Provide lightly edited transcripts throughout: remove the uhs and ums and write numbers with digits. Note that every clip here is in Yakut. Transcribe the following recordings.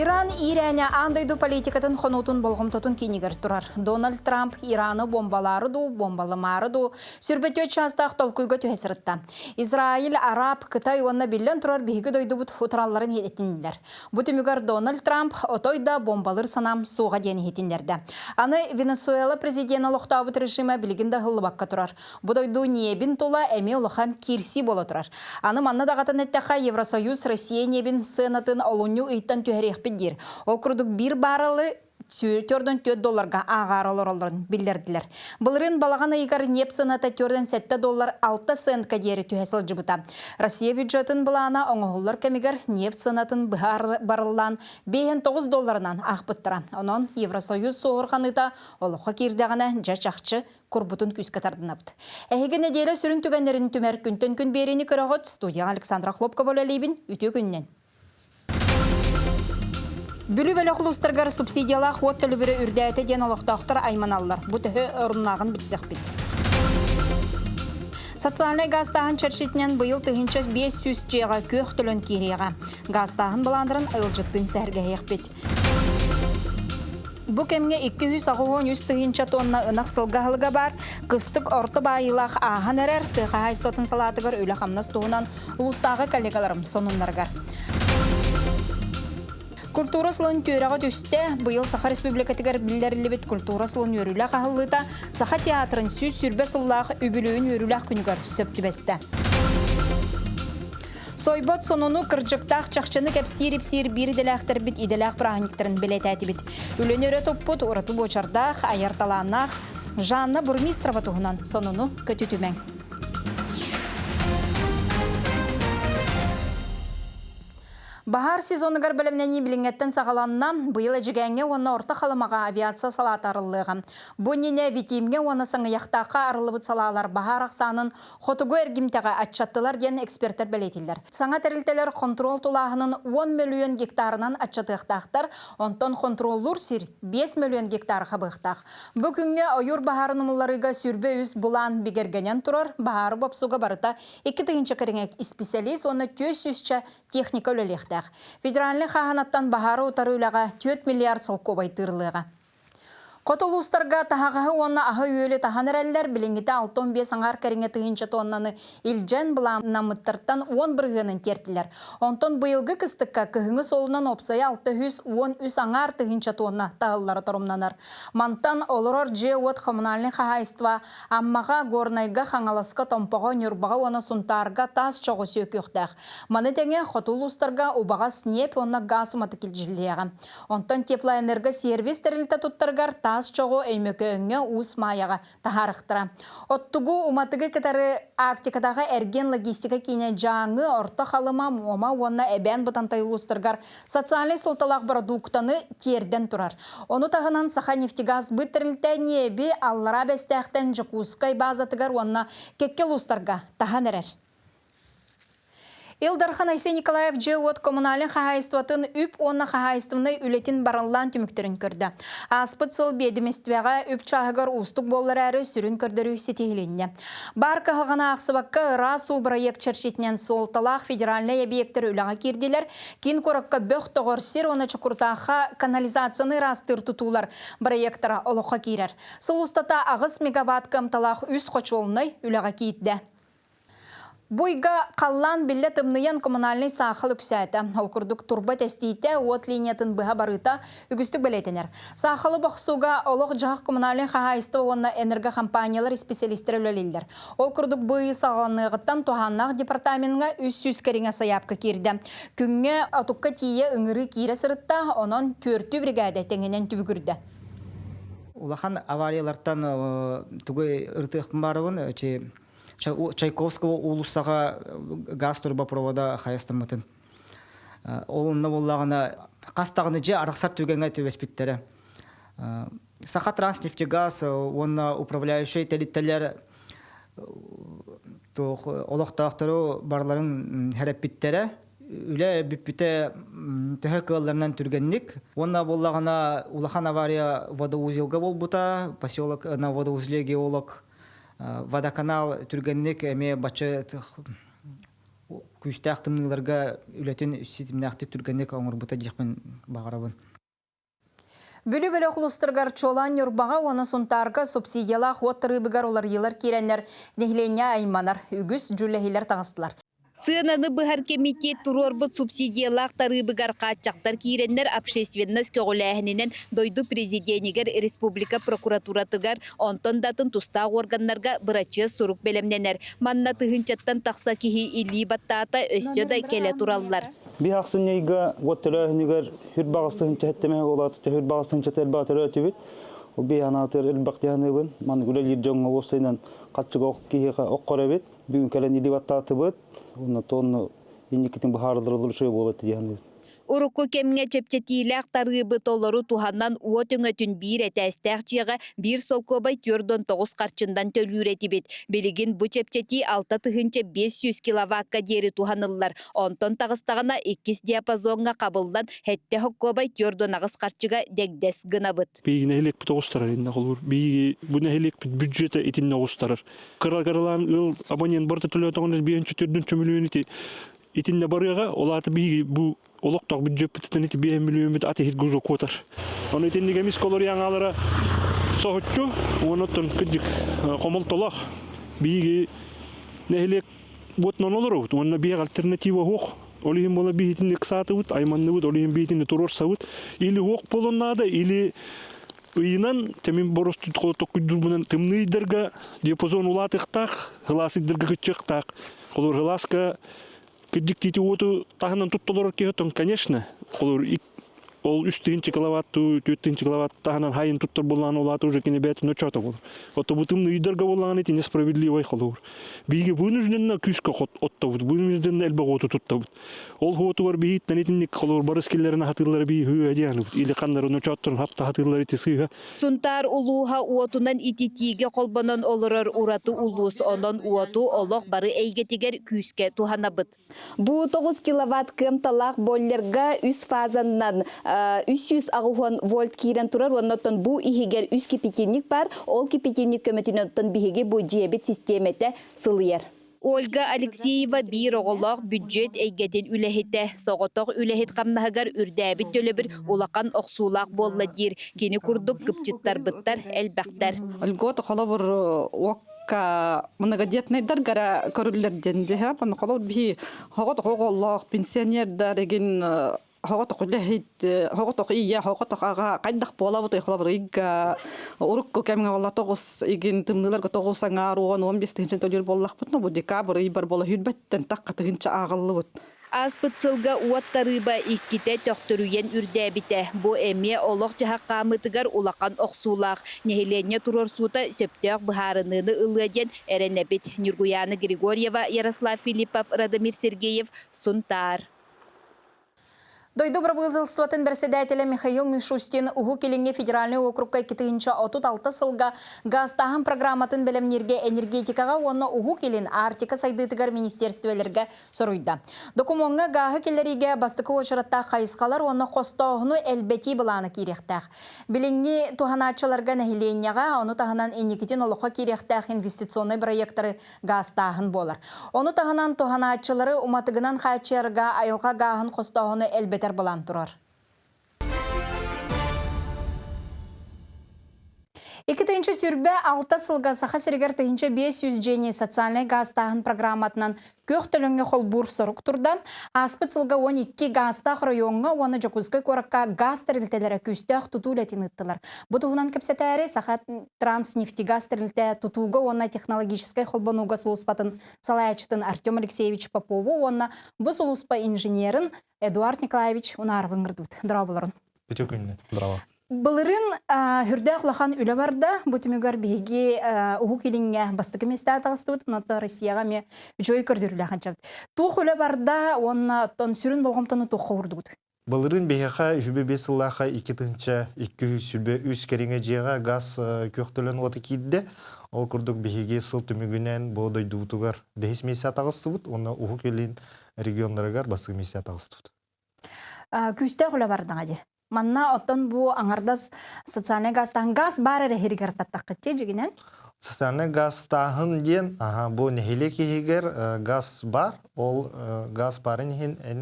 Иран иирээнэ аан дойду политикатын хонуутун болҕомтотун киинигэр турар. Дональд Трамп Ираны бомбалаары дуу, бомбаламаары дуу сүрбэтүө чаастаах толкуйга түһэ сырытта. Израиль, Араб, Кытай уонна биллэн турар биһиги дойдубут утаралларын этиннилэр. Бу түмүгэр Дональд Трамп отой да бомбалыр санаам суоҕа диэн иһитиннэрдэ. Аны Венесуэла президенэ олохтообут режимэ билигин да ыһыллыбакка турар. Бу дойду ньиэбин тула эмиэ улахан киирсии буола турар. Аны манна даҕатан эттэххэ, Евросоюз Россия ньиэбин сыанатын олунньу ыйтан түһэриэхпит диир. Ол курдук биир бааралы 44 долларга ааҕаары олороллорун биллэрдилэр. Былырыын балаҕан ыйыгар ньиэп сыаната 47 доллар 6 центка диэри түһэ сылдьыбыта. Россия бюджетын былаана оҥоһуллар кэмигэр ньиэп сыанатын быһа барыллаан 59 долларынан аахпыттара. Онон Евросоюз суоһурҕаныыта олоххо киирдэҕинэ дьэ чахчы курбутун күүскэ тардынабыт. Эһиги нэдиэлэ сүрүн түгэннэрин түмэр күнтэн күн биэриини көрөҕүт. Студияҕа Александра Хлопкова үлэлиибин. Үтүө күнүнэн! Бүлүү бөлөх улуустарыгар субсидиялаах уот төлөбүрэ үрдээтэ диэн олохтоохтор айманаллар. Бу төһө оруннааҕын билсэхпит. Социальнай гаастааһын чэрчитинэн быйыл 1500 дьиэҕэ күөх төлөн киириэҕэ. Гаастааһын былааннарын ыалдьыттыын сэһэргэһиэхпит. Бу кэмҥэ 283 тыһыынча тонна ынах сылгы аһылыга баар, кыстык орто баайыылаах ааһан эрэр тыа хаһаайыстыбатын салаатыгар үлэ-хамнас туһунан улуустааҕы коллегаларым сонуннарыгар. Культура сылын түөрэҕэ түстэ. Быйыл Саха Республикатыгар биллэриллибит культура сылын үөрүүлээх аһыллыыта Саха театрын 120 сыллаах үбүлүөйүн үөрүүлээх күнүгэр сөп түбэстэ. Сойбот сонуну, кырдьыктаах чахчыны кэпсиир-ипсиир биир идэлээхтэрбит идэлээх бырааһынньыктарын бэлиэтээтибит. Үлэни өрө туппут, ураты буочардаах, айар талааннаах Жанна Бурмистрова туһунан сонуну көтүтүмэҥ. Баһаар сезонугар бэлэмнэнии билиҥҥэттэн саҕаланна. Быйыл Эдьигээҥҥэ уонна Орто Халымаҕа авиация салаата арыллыаҕа. Бу иннинэ Витимҥэ уонна Саҥыйахтаахха арыллыбыт салаалар баһаар ахсаанын Хотугу эргимтэҕэ аччаттылар диэн экспертэр бэлиэтииллэр. Саҥа тэрилтэлэр хонтуруол тулааһынын 10 мөлүйүөн гектарынан аччатыахтаахтар, онтон хонтуруоллуур сир 5 мөлүйүөн гектар хабыахтаах. Бу күҥҥэ ойуур баһаарын умулларыыга 23 былаан бигэргэнэн турар, баһаары бопсууга барыта 2000 кэриҥэ исписэлиис уонна 400-чэ техника үлэлиэхтээх. Федеральнай хааһынаттан баһаары утары үлэҕэ 4 миллиард солкуобай тыырылыаҕа. Хоту улуустарга таһаҕаһы уонна аһы-үөлү таһан эрэллэр, билиҥҥитэ 65 аҥаар кэриҥэ тыһыынча тоннаны илдьэн былааннаммыттартан 10 бырыһыанын тиэртилэр. Онтон быйылгы кыстыкка кыһыҥҥы суолунан уопсайа 613 аҥаар тыһыынча тонна таһыллара торумнанар. Мантан олорор дьиэ-уот коммунальнай хаһаайыстыба Аммаҕа, Горнайга, Хаҥаласка, Томпоҕо, Ньурбаҕа уонна Сунтаарга таас чоҕу сүөкүөхтээх. Маны тэҥэ хоту улуустарга убаҕас ньиэп уонна гаас уматык илдьиллиэҕэ. Онтон теплоэнергосервис тэрилтэ туттарыгар таас чоҕу Өймөкөөҥҥө, Уус Маайаҕа таһаарыахтара. Оттугу уматыгы кытары Арктикатааҕы эргиэн-логистика киинэ Дьааҥы, Орто Халыма, Муома уонна Эбээн Бытантай улуустарыгар социальнай суолталаах бородууктаны тиэрдэн турар. Ону таһынан Саханефтегазсбыт тэрилтэ ньиэби Аллараа Бэстээхтэн Дьокуускай баазатыгар уонна кэккэ улуустарга таһан эрэр. Ил Дархан Айсен Николаев дьиэ-уот коммунальнай хаһаайыстыбатын үп уонна хаһаайыстыбаннай үлэтин барыллаан түмүктэрин көрдө. Ааспыт сыл биэдимистибэҕэ үп чааһыгар уустук буоллар эрээри сүрүн көрдөрүү ситиһилиннэ. Баар кыһалҕаны аахсыбакка ыраас уу бырайыак чэрчитинэн суолталаах федеральнай эбийиэктэр үлэҕэ киирдилэр. Киин куоракка бөх тоҕор сир уонна Чокуртаахха канализацияны ыраастыыр тутуулар бырайыактара олоххо киирэр. Сыл устата 8 мегаватт кыамталаах үс хочуолунай үлэҕэ киирдэ. Бу ыйга халлаан биллэ тымныйан коммунальнай саахал үксээтэ. Ол курдук турба тэстиитэ, уот линиятын быһа барыыта үгүстүк бэлиэтэнэр. Саахалы бохсууга олох-дьаһах коммунальнай хаһаайыстыба уонна энергокомпаниялар исписэлиистэрэ үлэлииллэр. Ол курдук бу ый саҕаланыаҕыттан туһааннаах департамеҥҥа 300 кэриҥэ сайаапка киирдэ. Күҥҥэ отукка тиийэ ыҥырыы киирэ сырытта, онон түөртүү биригээдэ тэҥинэн түбүгүрдэ. Улахан авариялартан тугу ырытыахпын баарыбын, Чайковского уулуссаҕа газ трубопровода хайастаммытын. Ол онно буоллаҕына хас даҕаны дьиэ арахсар түгэҥҥэ түбэспиттэрэ. Саха Транснефтегаз уонна управляющай тэрилтэлэр туох олохтоохтору барыларын хэрэппиттэрэ. Үлэ бүппүтэ төһө кыалларынан түргэнник. Уонна буоллаҕына улахан авария водоузелга буолбута, поселок на водоузле геолог водоканал түргэнник эмиэ бачча Күүстээх тымныыларга үлэтин ситимнээхтик түргэнник оҥорбута диэхпин баҕарабын. Бүлүү бөлөх улуустарыгар чуолаан Ньурбаҕа уонна Сунтаарга субсидиялаах уот тарыыбыгар уларыйыылар киирэннэр нэһилиэнньэ айманар, үгүс дьүүллэһиилэр таҕыстылар. Сыананы быһар кэмитиэт туруорбут субсидиялаах тарыыбыгар хааччахтар киирэннэр общественность көҕүлээһининэн дойду президенигэр, республика прокуратуратыгар, онтон да атын тустаах уорганнарга бырачыас сурук бэлэмнэнэр. Манна тыһыынчаттан тахса киһи илии баттаата, өссө да кэлэ тураллар. Биһ ахсынньыйга уот төлөөһүнүгэр хүр баҕас тыһынча хэттэмэһэ буолаат, хүр баҕас тыһынчата элбэх төлөөтүбүт. Ол биһ анаатыгар элбэх диһаныыбын. Маннык үлэлиир дьоҥҥо уопсайынан харчыга ох киһиэхэ оххор эбит. Бүгүн кэлэн илии баттаатыбыт. Онно тонну инникитин быһаарылар үчүгэй буолуо дии саныыбын. Урукку кэмҥэ чэпчэтиилээх тарыыбы толору туһанан уот өҥөтүн биир этээстээх дьиэҕэ биир солкуобай 49 харчындан төлүүр этибит. Билигин бу чэпчэтии 6500 киловакка диэри туһаныллар. Онтон таҕыстаҕына иккис диапазоҥҥа хабыллан сэттэ солкуобай 48 харчыга дэгдэс гынабыт. Биһиги нэһилиэкпит оҕустарар иннэ холуур. Биһиги бу нэһилиэкпит бюджета итиннэ оҕустарар. Кыра-кыралаан ыал абонент барыта төлөөтөҕүнэ биэнчи төрдүн чөмүлүөн ити итиннэ барыаҕа. Ол аата биһиги бу олохтоох бюджеппититтэн ити биэһин миллион ат иһит гужо куотар. Ону итинник эмис колориаҥаалара соһуччу уонна оттон кырдьык хомолтолоох. Биһиги нэһилиэк буотунан олоробут уонна биһиэхэ альтернатива суох. Ол иһин буола биһитин ыксаатыбыт, айманныбыт, ол иһин биһитини туруорсабыт. Или суох буолуон наада, или ыйынан тэмин боростуй токкуйдуурбунан тымныы ыйдарга диапазон улаатыахтаах, сылаас ыйдарга кыччыахтаах. Холобур, сылааска кырдьык тиити уоту таһынан тутталар киһи оттон, конечно, холобур, ол үс тыһыынча киловаттуу, түөрт тыһыынча киловатт таһынан хайын туттар буоллаҕына, ол аата уже кини бэйэтин ночоото буолар. Ото бу тымныйдарга буоллаҕына ити несправедливай холобур. Биһиги вынужденно күүскэ оттобут, вынужденно элбэх уоту туттабыт. Ол уотугар биһиттэн итинник холобур барыс киллэрин аһатыыллара бии хыыһа диэханыбыт. Или ханнары ночоотторун хапта хатыыллар ити сыыһа. Сунтаар улууһа уотунан ититиигэ холбонон олорор ураты улуус, онон уоту олох бары эйгэтигэр күүскэ туһанабыт. Бу 9 киловатт кыамталаах бойлерга үс фазаннан 380 вольт киирэн турар уонна оттон бу иһигэр үс кипятильник бар. Ол кипятильник көмөтүнэн оттон биһиги бу дьиэбит систиэмэтэ сылыйар. Ольга Алексеева биир оҕолоох бүддьүөт эйгэтин үлэһитэ, соҕотох үлэһит хамнаһыгар үрдээбит төлөбүр улахан охсуулаах буолла диир. Кини курдук кыпчыттарбыттар элбэхтэр. Льгота холобур уокка многодетнайдаргара көрүллэр диэн дьиһэ. Холобур биһи хоҕотох оҕолоох пенсионердар эгин хоҕотох үлэһит, хоҕотох ийэ, хоҕотох аҕа хайдах буолабыт холобур ыйга урукку кэмҥэ буолла тоҕус игин тымныыларга тоҕус аҥаар уон уон биэс тыһыынча төлүүр буоллахпытына бу декабрь ыйбар буола сүүрбэттэн тахха тыһыынча ааҕыллыбыт. Ааспыт сылга уот тарыыба иккитэ төхтөрүйэн үрдээбитэ. Бу эмиэ олох-дьаһах хаамыытыгар улахан охсуулаах. Нэһилиэнньэ туруорсуута сөптөөх быһаарыныыны ылыа диэн эрэнэбит. Ньургуйаана Григорьева, Ярослав Филиппов, Радомир Сергеев, Сунтаар. Дойду бырабыыталыстыбатын бэрэссэдээтэлэ Михаил Мишустин Уһук Илиҥҥи федеральнай уокурукка 2036 сылга гаастааһын программатын бэлэмнииргэ энергетикаҕа уонна Уһук Илин Арктика сайдыытыгар министиэристибэлэргэ соруйда. Докумуоҥҥа гааһы киллэриигэ бастакы уочараттаах хайысхалар уонна хостооһуну элбэтии былаана киириэхтээх. Билиҥҥи туһанааччыларга нэһилиэнньэҕэ, ону таһынан инникитин олоххо киириэхтээх инвестиционнай бырайыактары гаастааһын буолар. Ону таһынан туһанааччылары уматыгынан хааччыйарга айылҕа гааһын хостооһуну элбэтэр былаан турар. 2026 сылга Саха сиригэр 1500 дьиэни социальнай гаастааһын программатынан күөх төлөҥҥө холбуур сорук турда. Ааспыт сылга 12 гаастаах оройуоҥҥа уонна Дьокуускай куоракка гаас тэрилтэлэрэ күүстээх тутуу үлэтин ыыттылар. Бу туһунан кэпсэтээри Саха Транснефтегаз тэрилтэ тутууга уонна технологическай холбонууга сулууспатын салайааччытын Артем Алексеевич Попову уонна бу сулууспа инженерин Эдуард Николаевич Унаровы ыҥырдыбыт. Дорооболорун. Бүтү күннэ. Здорово. Былырын хүрдээх улахан үлэ барда. Бу түмүгэр биһиги Уһук Илиҥҥэ бастакы миэстэҕэ таҕыстыбыт. Онон Россияҕа эмиэ үчүгэй көрдөрүүлээх ханчабыт. Туох үлэ барда уонна оттон сүрүн болҕомтону туохха уурдугут? Былырыын биһиэхэ үһүбэ биэс сыллаахха 2223 кэриҥэ дьиэҕэ газ күөх төлөн уота киирдэ. Ол курдук биһиги сыл түмүгүнэн бу дойдубутугар бэһис миэстэ таҕыстыбыт уонна Уһук Илин регионнарыгар бастакы миэстэ таҕыстыбыт. Күүстээх үлэ бардаҕа дии. Манна оттон бу аҥардас социальнай газтааһын газ баар эрэ иһигэр таттаххыт дьигинэн. Социальнай газтааһын диэн аха бу нэһилиэк иһигэр газ бар, ол газ баарын иһин эн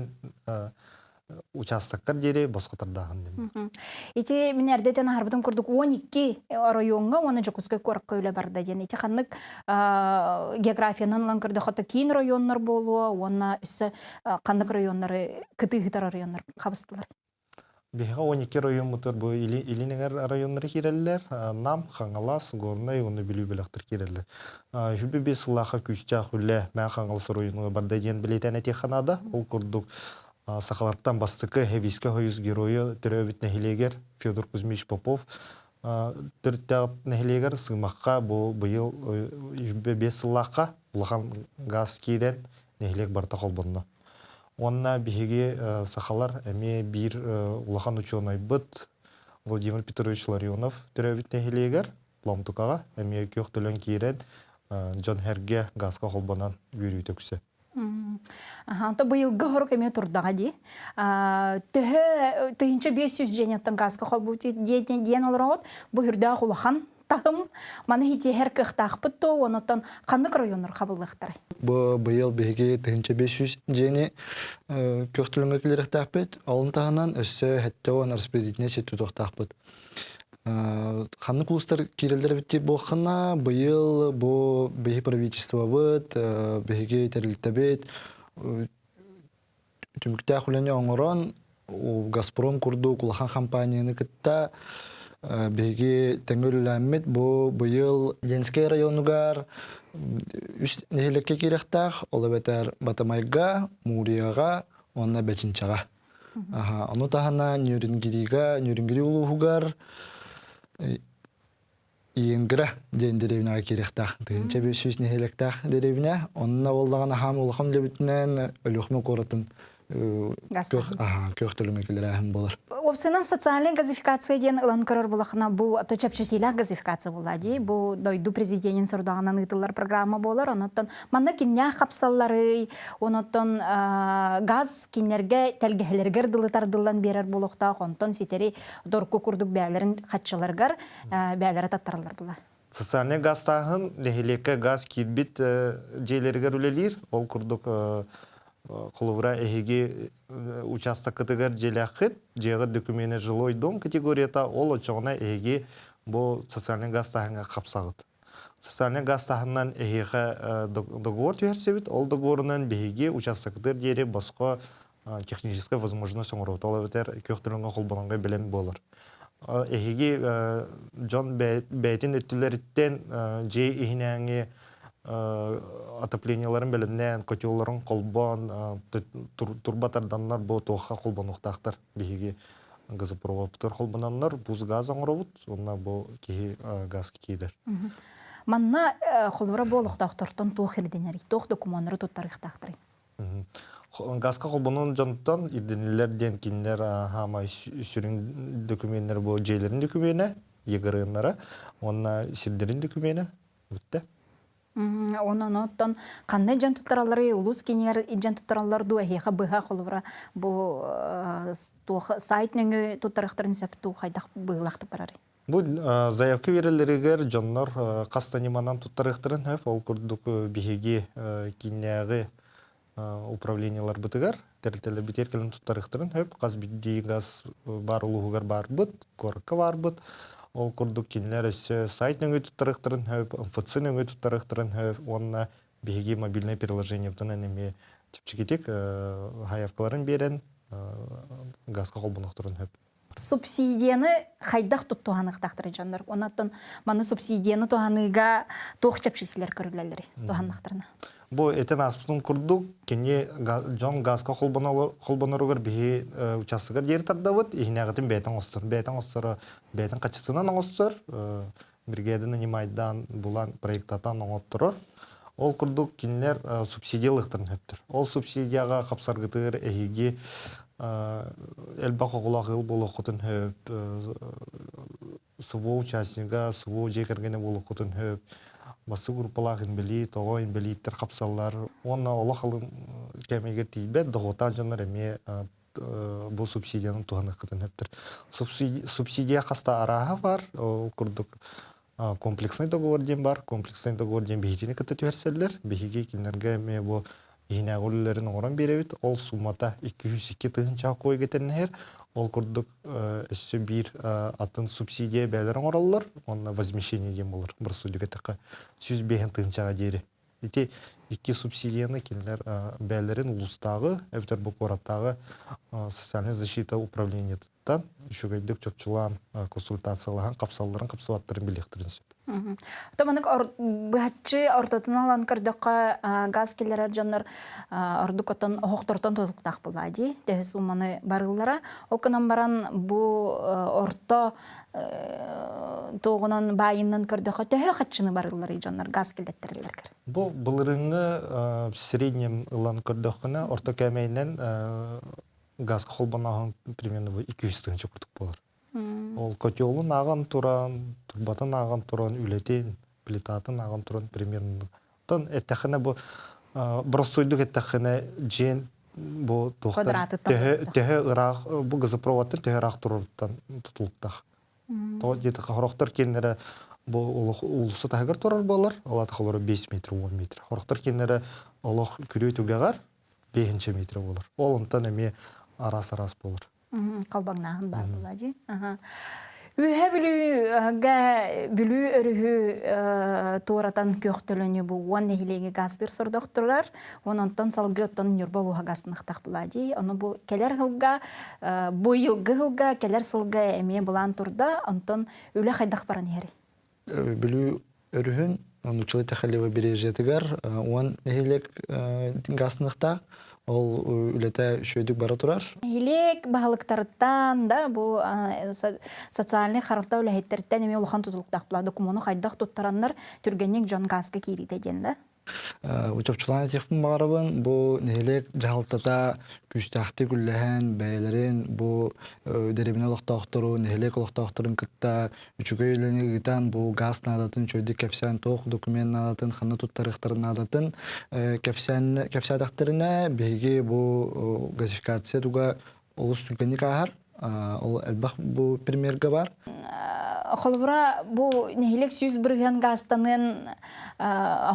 учаастаккар диэри босхо тардааһын диэн. Ити мин эрдэтэн аһарбытым курдук 12 оройуоҥҥа уонна Дьокуускай куоракка үлэ барда диэн. Ити ханнык географиянан ылан көрдөххө киин районнар буолуо уонна өссө ханнык районнары кытыыһытар районнар хабыстылар. Биһиги 12 райоммутугар бу Илин эҥэр районнары киирэллэр. Нам, Хаҥалас, Горнай уонна Бүлүү бөлөхтөр киирэллэр. Үһүбү биэс сыллаахха күүстээх үлэ Мэҥэ Хаҥалас оройуонугар барда диэн бэлиэтээн этиэххэ наада. Ол курдук сахалартан бастакы Хэбиискэ Хойус геройа төрөөбүт нэһилиэгэр Федор Кузьмич Попов төрүттээх нэһилиэгэр Сыымахха бу быйыл 5 сыллаахха улахан газ киирэн нэһилиэк барыта холбонно. Уонна биһиги сахалар эмиэ биир улахан учуонайбыт Владимир Петрович Ларионов төрөөбүт нэһилиэгэр Ломтукаҕа эмиэ күөх төлөн киирэн дьон сэргэ газка холбонон үөрүүтэ үксэ. Аха, быйылгы хорук эмиэ турдаҕа дии. Төһө 1500 дьиэнеттэн газка холбуу диэн олороҕут, бу үрдээх улахан таһым. Маны хитиэһэр кыахтаахпыт то, онотон ханнык районнар хабыллыахтарай? Бу быйыл биһиги 1500 дьиэни күөх төлөнгө киллэриэхтээхпит. Олон таһынан өссө 70 распределительнай сет тутуохтаахпыт. Ханнык улуустар киирэллэр эбит диир буолхана, быйыл бу биһи правительствобыт, биһиги тэрилтэбит түмүктээх үлэни оҥорон Газпром курдук улахан компанияны кытта биһиги тэҥҥэ үлэлээммит бу быйыл Ленскэй районугар үс нэһилиэккэ киирэхтээх, ол эбэтэр Батамайга, Мурияҕа уонна Бэчинчэҕэ. Ону таһынан Ньүрүнгирига, Ньүрүнгири улууһугар Иенгра диэн дэриэбинэҕэ киириэхтээх. 1500 нэһилиэктээх дэриэбинэ. Онно буоллаҕына хаам улахан үлэбитинэн Өлүөхүмэ куоратын күөх төлөҥө киллэрээһин буолар. Уопсайынан социальная газификация диэн ылан көрөр булахына бу то чэпчэтиилээх газификация буолла дии. Бу дойду президенин сорудоҕунан ыытыллар программа буолар. Онуттан манна кимнээх хапсалларый, онуттан газ кинилэргэ тэлгэһэлэригэр дылы тардыллан биэрэр буолуохтаах. Онтон ситэри дорку курдук бээлэрин хаччыларыгар бээлэрэ таттараллар була. Социальнай газтааһын нэһилиэккэ газ киирбит дьиэлэригэр үлэлиир. Ол курдук холобура эһиги учаастаккытыгар дьиэлээххит, дьиэҕит докумена жилой дом категорията, ол оччоҕуна эһиги бу социальнай газтааһыҥҥа хапсаҕыт. Социальнай газтааһынынан эһиэхэ договор түһэрсибит, ол договорунан биһиги учаастакытыгар диэри босхо техническая возможность оҥоруот, ол эбэтэр күөх төлөҥҥө холбононго бэлэм буолар. Эһиги дьон бэйэтин өттүлэриттэн дьиэ иһинээҥи отоплениеларын бэлэмнээн, котелларын холбоон, турба тарданнар бу туохха холбонуохтаахтар биһиги газопроводтар холбононнор бус газ оҥоробут, уонна бу киһи газ киирэр. Манна холобура бу олохтоохтортон туох ирдэнэрий, туох докумуоннары туттарыахтаахтарый? Газка холбонон дьонтон ирдэниллэр диэн кинилэр хаамай сүрүн докуменнар бу дьиэлэрин докумена, ЕГРНнара уонна сирдэрин докумена бүттэ. Онон оттон ханна дьон туттараллары улуус кинигэр дьон туттараллар дуу эһиэхэ быһа холобура бу туох сайт нөҥүө туттарыахтарын сөп дуу хайдах быһыылаахтык барарый? Бу заявка биэрэллэригэр дьоннор хас да ньыманан туттарыахтарын сөп. Ол курдук биһиги кииннээҕи управлениеларбытыгар тэрилтэлэрбитигэр кэлэн туттарыахтарын сөп. Хас биирдии газ баар улууһугар баарбыт, куоракка баарбыт. Ол курдук кинилэр өссө сайт нөҥүө туттарыахтарын сөп, МФЦ нөҥүө туттарыахтарын сөп уонна биһиги мобильнай приложениебытынан эмиэ чэпчэкитик заявкаларын биэрэн газка холбонуохтарын сөп. Субсидияны хайдах туттуһаныахтаахтарый дьоннор? Онон маны субсидияны туһаныыга туох чэпчэтиилэр көрүлэллэрий туһаннахтарына? Бу этэн ааспытым курдук, кини дьон газка холбоноругар биһи учаастагар диэри тардабыт, иһинээҕитин бэйэтин оҥостор. Бэйэтин оҥосторо бэйэтин хаччытынан оҥостор, бригада нанимайдаан булан проектатан оҥотторор. Ол курдук кинилэр субсидия ылыахтарын сөптөр. Ол субсидияҕа хапсаргытыгар эһиги элбэх оҕолоох ыал буолуоххутун сөп, СВО участнига, СВО дьиэ кэргэнэ буолуоххутун сөп, бассы группалаах инбэлиит, оҕо инбэлииттэр хапсаллар. Уонна олох алын кэмигэр тиийбэт дохуоттаах дьоннор эмиэ бу субсидияны туһаныаххытын сөптөр. Субсидия хаста арааһа бар, ол курдук комплекснай договор диэн бар. Комплекснай договор диэн биһигини кытта түһэрсэллэр. Биһиги кинилэргэ эмиэ бу иһинээҕи үлэлэрин оҥорон биэрэбит. Ол суммата 202 тыһыынча куойга тэннэһэр. Ол курдук өссө биир атын субсидия бэйэлэр оҥороллор. Уонна возмещение диэн буолар. Бырсудьуга эттэххэ 105 тыһыынчаҕа диэри. Ити икки субсидияны кинилэр бэйэлэрин улуустааҕы эбэтэр бу куораттааҕы социальная защита управлениетыттан үчүгэйдик чопчулаан консультациялаһан хапсалларын хапсыбаттарын билиэхтэрин сөп. Томанык быһаччы ортотун алан көрдөххө газ киллэрэр дьоннор ордук оттон оһохтортон тутулуктаах буолла дии төһө сууманы барыллара ол гынан баран бу орто туоҕунан баайынан көрдөххө төһө хаччыны барылларый дьоннор газ киллэттэрэллэргэр? Бу былырыҥҥы среднем ылан көрдөххүнэ орто кээмэйинэн газ холбонооһун примерно бу 200 тыһыынча курдук буолар. Ол котелун ааҕан туран, турбатын ааҕан туран, үлэтин, плитатын ааҕан туран примерно. Оттон эттэххинэ бу боростуойдук эттэххинэ дьиэн бу туохтан төһө төһө ыраах бу газопроводтан төһө ыраах туруруттан тутулуктаах. Тоҕо диэтэххэ хорохтор киэннэрэ бу олох уулусса таһыгар турар буолар, ол аата холоро 5 метр, 10 метр. Хорохтор киэннэрэ олох күрүө түгэҕэр 5 метр буолар. Ол онтон эмиэ араас-араас буолар. Халбаҥнааһын баар буолла дии. Үөһэ Бүлүүгэ Бүлүү өрүһү туоратан күөхтөлөнү бу уон нэһилиэги газтыыр сордохтулар. Уон онтон салгыы оттон Ньурба улууһа газтаныхтах була дии. Ону бу кэлэр сылга, бу йылгы сылга, кэлэр сылга эмиэ былаан турда. Онтон үлэ хайдах баран иһэрий? Бүлүү өрүһүн нууччалыы Тэхэлево побережьетыгар уон нэһилиэк газныахтаах. Ол үлэтэ үчүгэйдик бара турар. Нэһилиэк баһылыктарыттан да бу социальный харалта үлэһиттериттэн эмиэ улахан тутулуктаах була докумуону хайдах туттараннар түргэнник дьон газка киириитэ диэн да. Учопчулаан этиэхпин баҕарабын, бу нэһилиэк дьаһалтата күүстээхтик үллэһэн, бэйэлэрин бу дэриэбинэ олохтоохтору, нэһилиэк олохтоохторун кытта үчүгэй үлэни ыытан, бу газ наадатын үчүгэйдик кэпсээн, туох документ наадатын, ханна туттарыахтарын наадатын кэпсээн кэпсээтэхтэринэ, биһиги бу газификация туга олус түргэнник ааһар. Ол элбэх бу примерга бар. Холобура, бу нэһилиэк 100% гаастаныан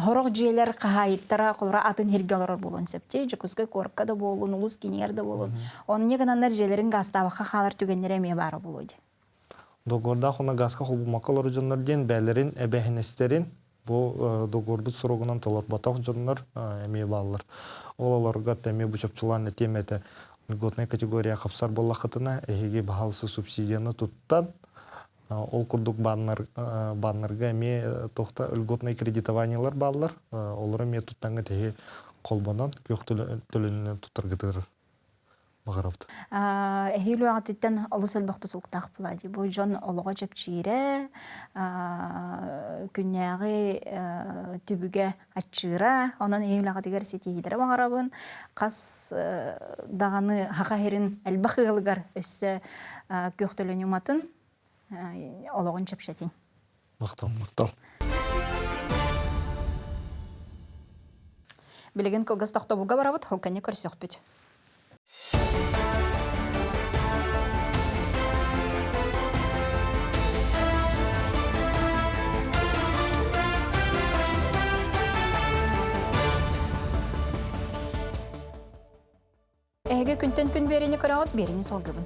хорох дьиэлэр хаһаайыттара холобура атын сиргэ олорор буолуон сөп дии. Дьокуускай куоракка да буоллун, улуус киинигэр да буоллун. Онно гынаннар дьиэлэрин гаастаабакка хаалар түгэннэрэ эмиэ баара буолуо дии. Договордаах уонна гааска холбоммокко олорор дьоннор диэн бэйэлэрин эбээһинэстэрин бу договорбут суругунан толорботох дьоннор эмиэ бааллар. Ол олорго эмиэ бу чопчулаан этиэм этэ льготнай категория хапсар буоллаххытына эһиги баһаалыста субсидияны туттан ол курдук бааннар бааннарга эмиэ туохта льготнай кредитованиелар бааллар олору эмиэ туттаҥҥыт эһи холбонон күөх төлөнүнэн туттаргытыгар баҕарабыт. Эһиил үөҕэтиттэн олус элбэх тутулуктаах буолаа дии. Бу дьон олоҕо чэпчиирэ, күннээҕи түбүгэ аччыыра, онон эһиил үлэҕитигэр ситиһиилэри баҕарабын. Хас даҕаны саха сирин элбэх ыалыгар өссө күөх төлөнү уматын, олоҕун чэпчэтин. Махтал. Махтал. Билигин кылгас тохтобулга барабыт, ол кэннэ көрсөхпүт. Эһиги күнтэн күн биэриини көрөҕүт, биэриини салгыбын.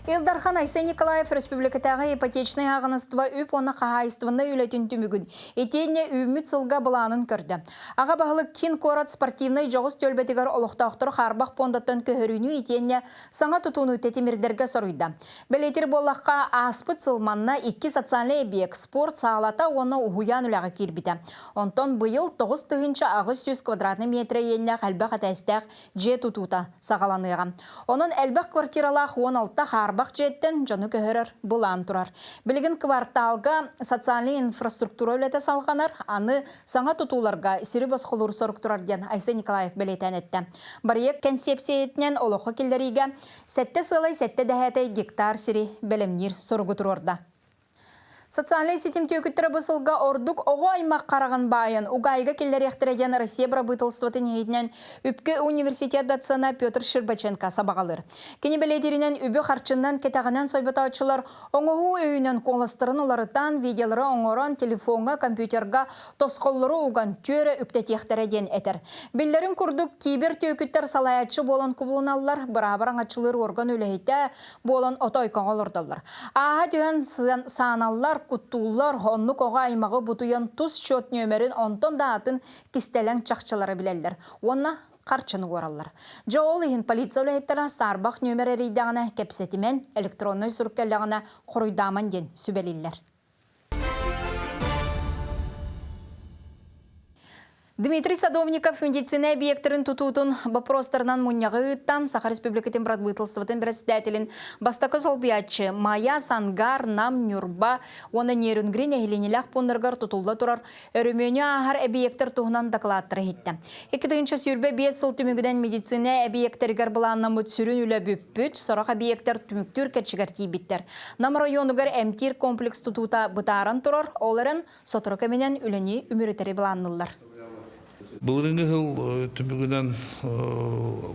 Ил Дархан Айсен Николаев республикатааҕы ипотечнай ааҕыныстыба үп уонна хаһаайыстыбаннай үлэтин түмүгүн итиэннэ үүммүт сылга былаанын көрдө. Аҕа баһылык киин куорат спортивнай дьоҕус түөлбэтигэр олохтоохтору хаарбах пуондаттан көһөрүүнү итиэннэ саҥа тутууну тэтимирдэргэ соруйда. Бэлиэтир буоллахха, ааспыт сыл манна икки социальнай эбийиэк спорт саалата уонна уһуйаан үлэҕэ киирбитэ. Онтон быйыл 9800 квадратный метр иэннээх элбэх этээстээх дьиэ тутуута саҕаланыаҕа. Онон элбэх квартиралаах 16 хаарбах дьиэттэн дьону көһөрөр былаан турар. Билигин кварталга социальнай инфраструктура үлэтэ салҕанар, аны саҥа тутууларга сири босхолуур сорук турар диэн Айсен Николаев бэлиэтээн эттэ. Бырайыак кэнсиэпсийэтинэн олоххо киллэриигэ сэттэ сыалай сэттэ дэһээтэй гектар сири бэлэмниир соругу туруорда. Социальнай ситим түөкүттэрэ бу сылга ордук оҕо аймах хараҕын баайан угаайга киллэриэхтэрэ диэн Россия бырабыыталыстыбатын иһитинэн Үпкэ университет доцена Петр Щербаченко сабаҕалыыр. Кини бэлиэтииринэн үбү харчынан кэтэҕинэн сойботооччулар оҥоһуу өйүнэн куоластарын уларытан, видеолары оҥорон, телефоҥҥа, компьютерга тосхоллору уган түөрэ үктэтиэхтэрэ диэн этэр. Биллэрин курдук, кибер түөкүттэр салайааччы буолан кубулуналлар, быраабы араҥаччылыыр уорган үлэһитэ буолан отойкоҕо олордоллор. Ааһа түһэн сааналлар, куттууллар, оннук оҕо аймаҕы бутуйан тус счет нүөмэрин онтон да атын кистэлэҥ чахчылары билэллэр уонна харчыны уораллар. Дьэ ол иһин полиция үлэһиттэрэ саарбах нүөмэр эрийдэҕинэ кэпсэтимэн, электроннай сурук кэллэҕинэ хоруйдааман диэн сүбэлииллэр. Дмитрий Садовников медицина объектарын тутуутун боппуруостарынан мунньаҕы ыыттан Саха Республикатын Бырабыыталыстыбатын председателин бастакы солбуйааччы Майя Сангар Нам Ньурба уонна Нерюнгри нэһилиэнньэлээх пууннарыгар тутулла турар өрөмүөнү ааһар эбийиэктэр туһунан дакылааттары иһиттэ. 2025 сыл түмүгүнэн медицина эбийиэктэригэр былааннаммыт сүрүн үлэ бүппүт, сорох эбийиэктэр түмүктүүр кэрчигэр тиийбиттэр. Нам оройуонугар эмтиир комплекс тутуута бытааран турар, ол эрэн сотору кэминэн үлэни үмүрүтэри былаанныыллар. Былырыыҥҥы сыл түмүгүнэн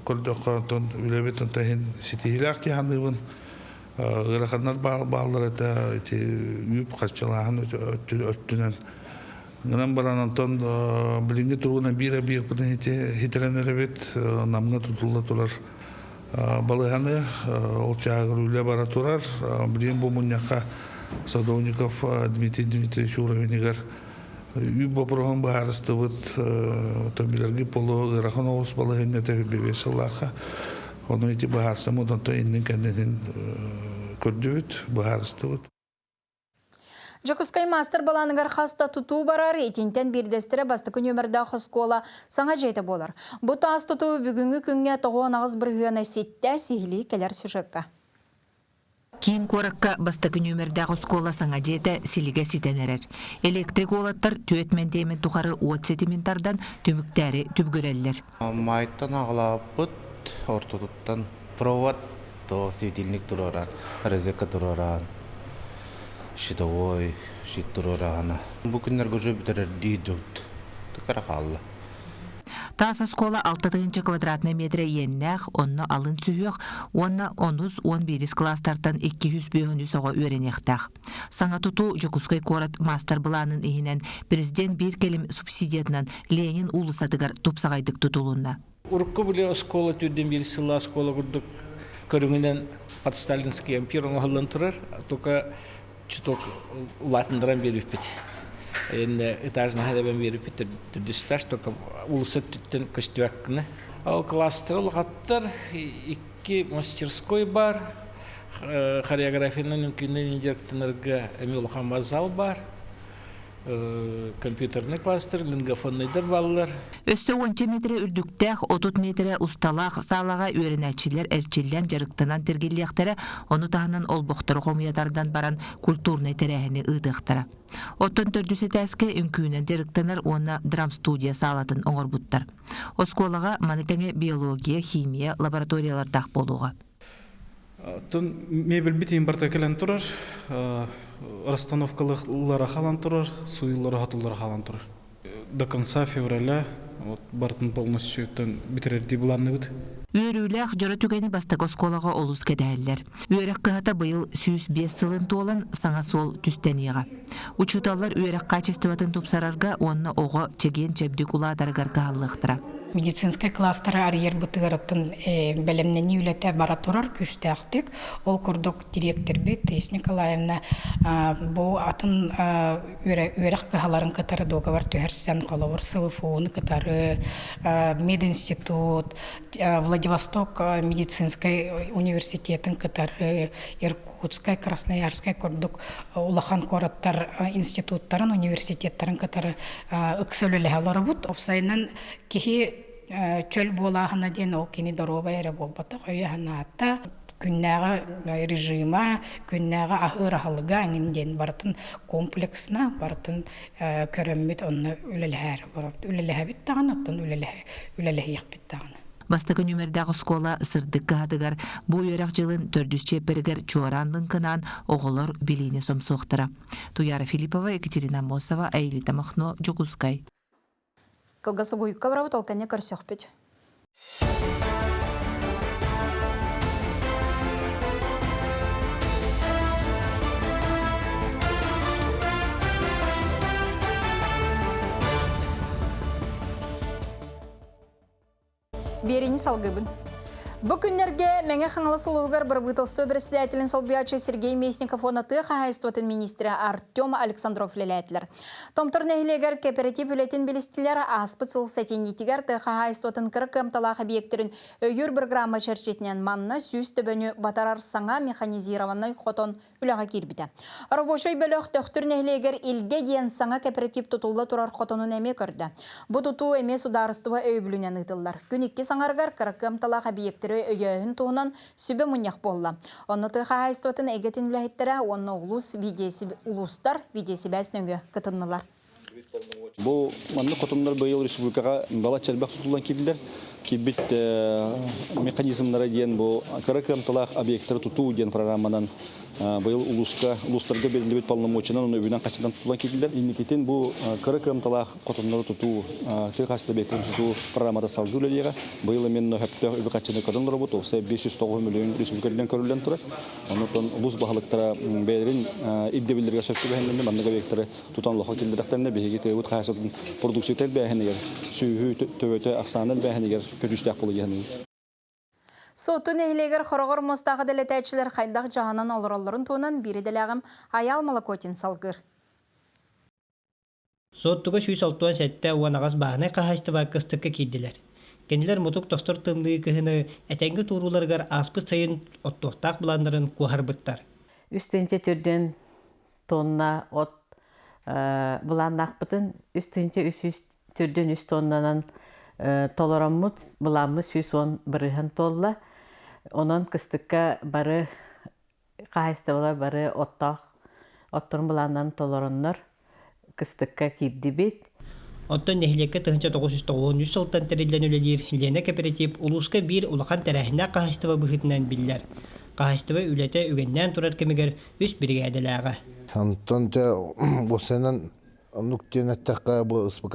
көрдөххө, онтон үлэбит онтон иһин ситиһиилээх дии саныыбын. Ыараханнар бааллар этэ, ити үп харчылааһын өттүнэн. Гынан баран онтон билиҥҥи туругунан биир объекпытын хитэрэн эрэбит, Намҥа тутулла турар балыыһаны, ол чааһыгар үлэ бара турар. Билигин бу мунньахха Садовников Дмитрий Дмитриевич уровенигар үп боппуруоһун быһаарыстыбыт. Билэрги полу ыарахан оҕус балаһыанньата 25 сыллаахха. Ону ити быһаарсаммыт, онтон иннин-кэннин көрдүбүт, быһаарыстыбыт. Дьокуускай маастар-былааныгар хас да тутуу барар, итинтэн биирдэстэрэ бастакы нүөмэрдээх оскуола саҥа дьиэтэ буолар. Бу таас тутуу бүгүҥҥү күҥҥэ 98 бырыһыана ситтэ, сиһилии кэлэр сюжекка. Киин куоракка бастакы нүөмэрдээх оскуола саҥа дьиэтэ силигэ ситэн эрэр. Электрик уолаттар түөрт мэндиэмэн тухары уот ситимин тардан түмүктээри түбүгүрэллэр. Майтан аҕалаабыт ортотуттан провод то светильник туруоран, розетка туруоран, щитовой щит туруораҕына. Бу күннэргэ уже бүтэрэрдии дьубут. Тыкара хаалла. Таас оскуола 6 квадратнай метрэ иэннээх, онно алын сүһүөх уонна онус 11 кылаастартан 253 оҕо үөрэниэхтээх. Саҥа тутуу Дьокуускай куорат маастар-былаанын иһинэн президент биир кэлим субсидиятынан Ленин уулуссатыгар тупсаҕайдык тутулунна. Урукку били оскуола түрдэн биир сылла оскуола курдук көрүҥүнэн под сталинский ампир оҥоһуллан турар. Только чуток улаатыннаран биэрбиппит. Энне этажнаһа эбэн биэрбиппит төрдүс этаж, только уулусса өттүттэн көстүбэт гына. Ол класстар улахаттар, икки мастерской бар, хореографиянан үҥкүүнэн дьарыктанарга эмиэ улахан зал бар. Компьютерный кластер, лингофоннайдар бааллар. Өссө уонча метрэ үрдүктээх, 30 метрэ усталаах саалаҕа үөрэнээччилэр эрчиллэн дьарыктанан тиргиллиэхтэрэ, ону таһынан олбохтору хомуйа тардан баран культурнай тэрээһини ыытыахтара. Оттон төрдүс этээскэ үҥкүүнэн дьарыктанар уонна драмстудия саалатын оҥорбуттар. Оскуолаҕа маны тэҥэ биология, химия лабораториялардаах буолуоҕа. Оттон мебельбит иһин барыта кэлэн турар, расстановкалара халан турар, сууйуллара хотуллара халан турар. До конца февраля вот барытын полностью бүтэрэрдии былаанныбыт. Үөрүүлээх дьоро түгэни бастакы оскуолаҕа олус кэтэһэллэр. Үөрэх кыһата быйыл 105 сылын туолан саҥа суол түстэниэҕэ. Учууталлар үөрэх хаачыстыбатын тупсарарга уонна оҕо чэгиэн-чэбдик улаатарыгар кыһаллыахтара. Медицинскэй кластеры арыйарбытыгар оттон бэлэмнэнии үлэтэ бара турар күүстээхтик. Ол курдук дириэктэрбит Таисия Николаевна бу атын үөрэх кыһаларын кытары дуогабар түһэрсэн, холобур, СВФУ-ну кытары, мединститут, Владивосток медицинскэй университетын кытары, Иркутскай, Красноярскай курдук улахан куораттар институттарын, университеттарын кытары ыкса үлэлэһэ олоробут. Уопсайынан киһи чөл буолааһына диэн ол кини доруобай эрэ буолбатах, өйө-санаата, күннээҕи режима, күннээҕи аһыыр аһылыга эҥин диэн барытын комплексно барытын көрөммүт онно үлэлэһээри олоробут. Үлэлэһэбит даҕаны, оттон үлэлэһиэхпит даҕаны. Бастакы нүмердээх оскуола сырдык кыһатыгар бу үөрэх дьылын төрдүс чиэппэригэр чуораан лыҥкынаан оҕолор билиини сомсуохтара. Туяра Филиппова, Екатерина Аммосова, Аэлита Махно, Дьокуускай. Кылгас угуйукка барабыт, ол кэннэ көрсөхпүт. Биэриини салгыыбын. Бу күннэргэ Мэҥэ Хаҥалас улууһугар бырабыыталыстыба председателин солбуйааччы Сергей Местников уонна тыа хаһаайыстыбатын министрэ Артем Александров үлэлээтилэр. Томтор нэһилиэгэр кооператив үлэтин билистилэр, ааспыт сыл сэтинньитигэр тыа хаһаайыстыбатын кыра кыамталаах объектэрин өйүүр программа чэрчитинэн манна 100 төбөнү батарар саҥа механизированнай хотон үлэҕэ киирбитэ. Рабочай бөлөх Төхтүр нэһилиэгэр Илгэ диэн саҥа кооператив тутулла турар хотонун эмиэ көрдө. Бу тутуу эмиэ судаарыстыба өйөбүлүнэн ыытыллар. Күн иккис аҥарыгар кыра кыамталаах эбийиэктэри өйөөһүн туһунан сүбэ мунньах буолла. Онно тыа хаһаайыстыбатын эйгэтин үлэһиттэрэ уонна улуус улуустар видеосибээс нөҥүө кытыннылар. Бу маннык хотоннор быйыл республикаҕа балачча элбэх тутуллан киирдилэр. Киирбит механизмнара диэн бу кыра кыамталаах объектары тутуу диэн программанан быйыл улууска улуустарга бэриллибит полномочиянан уонна үбүнэн хаччынан тутуллан киирдилэр. Инникитин бу кыра кыамталаах хотоннору тутуу, тыа хаһаайыстыба объектарын тутуу программата салгыы үлэлиэҕэ. Быйыл именно сөптөөх үбү хаччыны көрөн олоробут. Уопсай 509 миллион республика үрдүнэн көрүллэн турар. Онон улуус баһылыктара бэйэлэрин ирдэбиллэригэр сөп түбэһиннэринэ маннык объектары тутан олоххо киллэрэхтэринэ биһиги тыабыт хаһаайыстыбатын продукцията элбээһинигэр, сүөһү төбөтө ахсаана элбээһинигэр көдьүүстээх буолуо диэн саныыбын. Суотту нэһилиэгэр хороҕор муостаах дэлэтээччилэр хайдах дьаһанан олороллорун туһунан биир идэлээҕим Айаал Молокотин салгыыр. Суоттуга 167 уон аҕыс бааһынай хаһаайыстыба кыстыкка киирдилэр. Кинилэр мутук тостор тымныы кыһыны этэҥҥэ туорууларыгар ааспыт сайын оттуохтаах былааннарын куоһарбыттар. Үс тыһыынча төрдүөн тонна от былааннаахпытын 3303 тоннанан толороммут былааммыт 110% туолла. Онон кыстыкка бары хаһаайыстыбалар бары оттоох отторун былааннарын толороннор кыстыкка киирдибит. Оттон нэһилиэккэ 1993 сылтан тэриллэн үлэлиир Лена кэпэрэтиип улууска биир улахан тэрээһиннээх хаһаайыстыба быһыытынан биллэр. Хаһаайыстыба үлэтэ үгэннээн турар кэмигэр үс биригээдэлээҕэ. Онтон дьэ уопсайынан оннук диэн эттэххэ бу СПК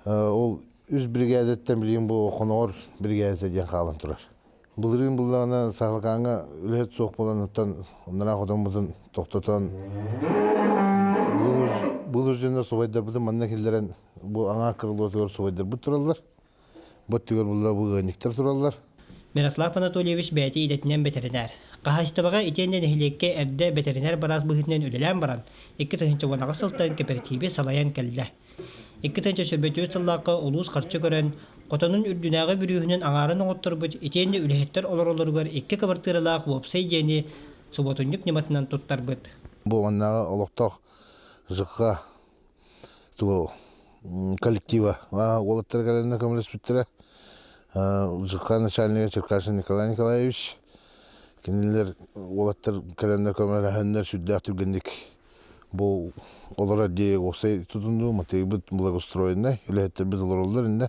ол үс биригээдэттэн билигин бу Хоноҕор биригээдэтэ диэн хаалан турар. Былырыын буллаҕына Саһылыкааҥҥа үлэһит суох буолан оттон оннораах хотоммутун тохтотон былыр дьоннор субайдарбытын манна киллэрэн бу аҥаар крылотугар субайдарбыт тураллар. Бу өттүгэр булла бу ыанньыктар тураллар. Мирослав Анатольевич бэйэтэ идэтинэн бэтэринээр. Хаһаайыстыбаҕа итиэннэ нэһилиэккэ эрдэ бэтэринээр быраас быһыытынан үлэлээн баран, 2018 сылтан кэпэрэтииби салайан кэллэ. 2024 сыллаахха улуус харчы көрөн, хотонун үрдүнээҕи бүрүүһүнэн аҥаарын оҥотторбут итиэннэ үлэһиттэр олороллоругар икки кыбартыыралаах уопсай дьиэни субуотунньук ньыматынан туттарбыт. Бу маннааҕы олохтоох ЖК тугу коллектива уолаттар кэлэннэр көмөлөспүттэрэ. ЖК начальнига Черкашин Николай Николаевич кинилэр уолаттар кэлэннэр көмөлөһөннөр сүрдээх түргэнник Бу олорор дьиэ уопсай тутунуу матыыбыт благоустроеннай, үлэһиттэрбит олороллор иннэ.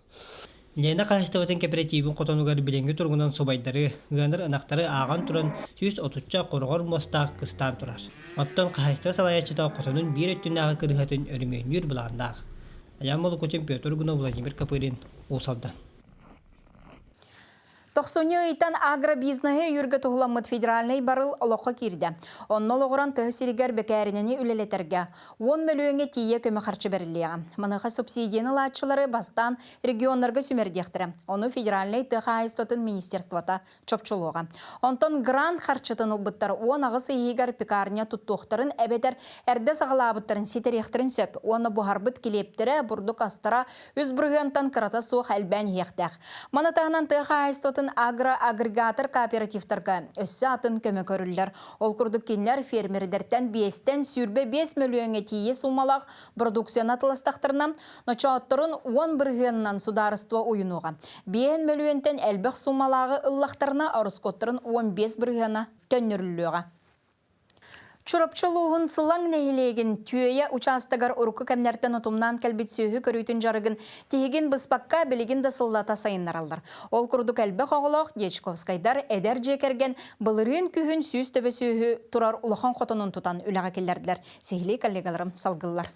Лена хаһаайыстыбатын кэпэрэтиибин хотонугар билиҥҥи туругунан субайдары, ыанар ынахтары ааҕан туран 130-ча хороҕор муостаах кыстаан турар. Оттон хаһаайыстыба салайааччыта хотонун биир өттүнээҕи кырыыһатын өрөмүөннүүр былааннаах. Аян Молокутин, Петр Гунов, Владимир Копырин, Уус Алдан. Тохсунньу ыйтан агробизнеһи өйүүргэ туһуламмыт федеральнай барыл олоххо киирдэ. Онно олоҕуран тыа сиригэр бэкээринэни үлэлэтэргэ 10 мөлүйүөҥҥэ тиийэ көмө харчы бэриллиэҕэ. Маныаха субсидияны ылааччылары бастаан регионнарга сүмэрдиэхтэрэ. Ону федеральнай тыа хаһаайыстыбатын министерствота чопчулуоҕа. Онтон грант харчытын ылбыттар 18 ыйыгар пекарня туттуохтарын эбэтэр эрдэ саҕалаабыттарын ситэриэхтэрин сөп. Уонна буһарбыт килиэптэрэ, бурдук астара Үс бырыһыантан кырата суох элбээн иһиэхтээх. Маны таһынан тыа хаһаайыстыбатын агроагрегатор кооперативтарга өссө атын көмө көрүллэр. Ол курдук кинилэр фермердэртэн биэстэн 25 мөлүйүөҥҥэ тиийэ суумалаах продукцияны атыластахтарына, ночоотторун 10 бырыһыанынан судаарыстыба уйунуоҕа. 5 мөлүйүөнтэн элбэх суумалааҕы ыллахтарына ороскуоттарын 15 бырыһыана төннөрүллүөҕэ. Чурапчы улууһун Сылаҥ нэһилиэгин Түөйэ учаастагар урукку кэмнэртэн утумнаан кэлбит сүөһү көрүүтүн дьарыгын тиһигин быспакка билигин да сыллата сайыннараллар. Ол курдук элбэх оҕолоох Дьячковскайдар эдэр дьиэ кэргэн былырыын күһүн 100 төбө сүөһү турар улахан хотонун тутан үлэҕэ киллэрдилэр. Сиһилии коллегаларым салгыллар.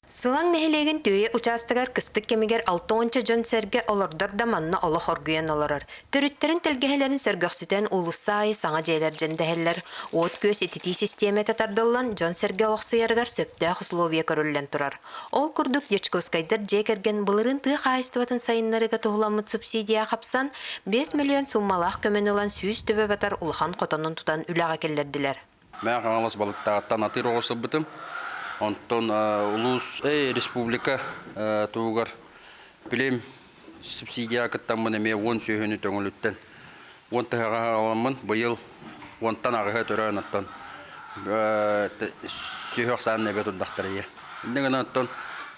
Сылаҥ нэһилиэгин Түөйэ учаастагар кыстык кэмигэр 60 дьон-сэргэ олордор да манна олох оргуйан олорор. Төрүттэрин тэлгэһэлэрин сөргөхсүтэн уулусса аайы саҥа дьиэлэр дьэндэһэллэр. Уот-күөс ититии систиэмэтэ тардыллан, дьон-сэргэ олохсуйарыгар сөптөөх усулуобуйа көрүллэн турар. Ол курдук Дьячковскайдар дьиэ кэргэн былырыын тыа хаһаайыстыбатын сайыннарыыга туһуламмыт субсидия хапсан, 5 миллион сууммалаах көмөнү ылан 100 төбө батар улахан хотонун тутан үлэҕэ киллэрдилэр. Мэҥэ Хаҥалас Балыктааҕыттан атыыр оҕо сылбытым. Онтон улуус, республика туһугар билим субсидияҕа кыттаммын эмиэ 10 сүөһүнү төҥүлүттэн 10 тыһаҕаһы аҕаламмын быйыл уонтан аҕыһа төрөөн оттон сүөһү ахсаанын эбэ турдахтара ийэ. Инньэ гынан оттон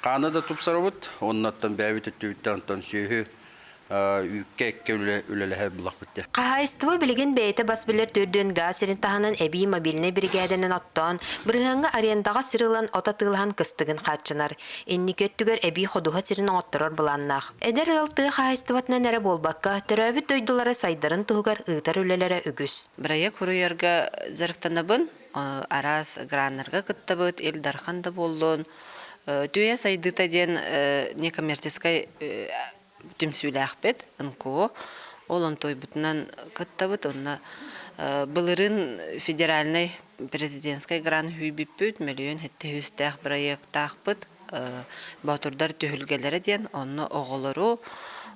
хааны да тупсарабыт, уонна оттон бэйэбит өттүбүттэн оттон сүөһү үүккэ эккэ үлэлэһэр булахпыт диэн. Хаһаайыстыба билигин бэйэтэ бас билэр төрдүөн гаас сирин таһынан эбии мобильнай биригээдэнэн оттоон, бырыһыаҥҥа арендаҕа сир ылан от атыылаһан кыстыгын хааччынар. Инники өттүгэр эбии ходуһа сирин оҥотторор былааннаах. Эдэр ыал тыа хаһаайыстыбатынан эрэ буолбакка, төрөөбүт дойдулара сайдарын туһугар ыытар үлэлэрэ үгүс. Бырайыак суруйарга дьарыктанабын, араас граннарга кыттабыт, Ил Дархан да буоллун. Түүйэ сайдыыта диэн некоммерческай түмсүүлээхпит, НКО. Ол онтуойбутунан кыттабыт. Онно былырыын федеральнай президентскай грант үүйбүппүт, мөлүйүөн сэттэ сүүстээх бырайыактаахпыт. Боотурдар түһүлгэлэрэ диэн онно оҕолору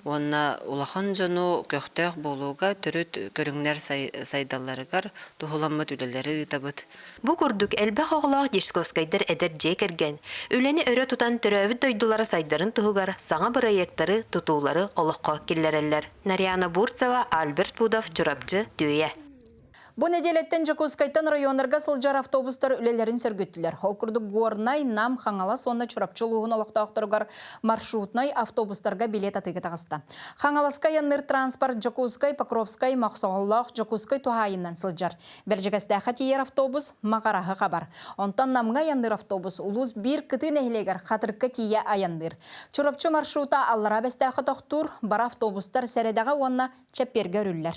уонна улахан дьону көхтөөх буолууга төрүт көрүҥнэр сайдалларыгар туһуламмыт үлэлэри ыытабыт. Бу курдук элбэх оҕолоох Дьячковскайдар эдэр дьиэ кэргэн үлэни өрө тутан төрөөбүт дойдулара сайдарын туһугар саҥа бырайыактары, тутуулары олоххо киллэрэллэр. Нарьяна Бурцева, Альберт Пудов, Чурапчы, Түөйэ. Бу нэдиэлэттэн Дьокуускайтан районнарга сылдьар автобустар үлэлэрин сөргүттүлэр. Ол курдук Горнай, Нам, Хаҥалас уонна Чурапчы улууһун олохтоохторугар маршрутнай автобустарга билет атыыга таҕыста. Хаҥаласка айанныыр транспорт Дьокуускай, Покровскай, Мохсоҕоллоох, Дьокуускай туһаайыннан сылдьар. Бэрдьигэстээххэ тиийэр автобус Маҕараһы хабар. Онтон Намҥа айанныыр автобус улуус биир кытыы нэһилиэгэр Хатырыкка тиийэ айанныыр. Чурапчы маршрута Аллараа Бэстээххэ тохтуур, бары автобустар Сэрэдэҕэ уонна Чэппиэргэ өрүллэр.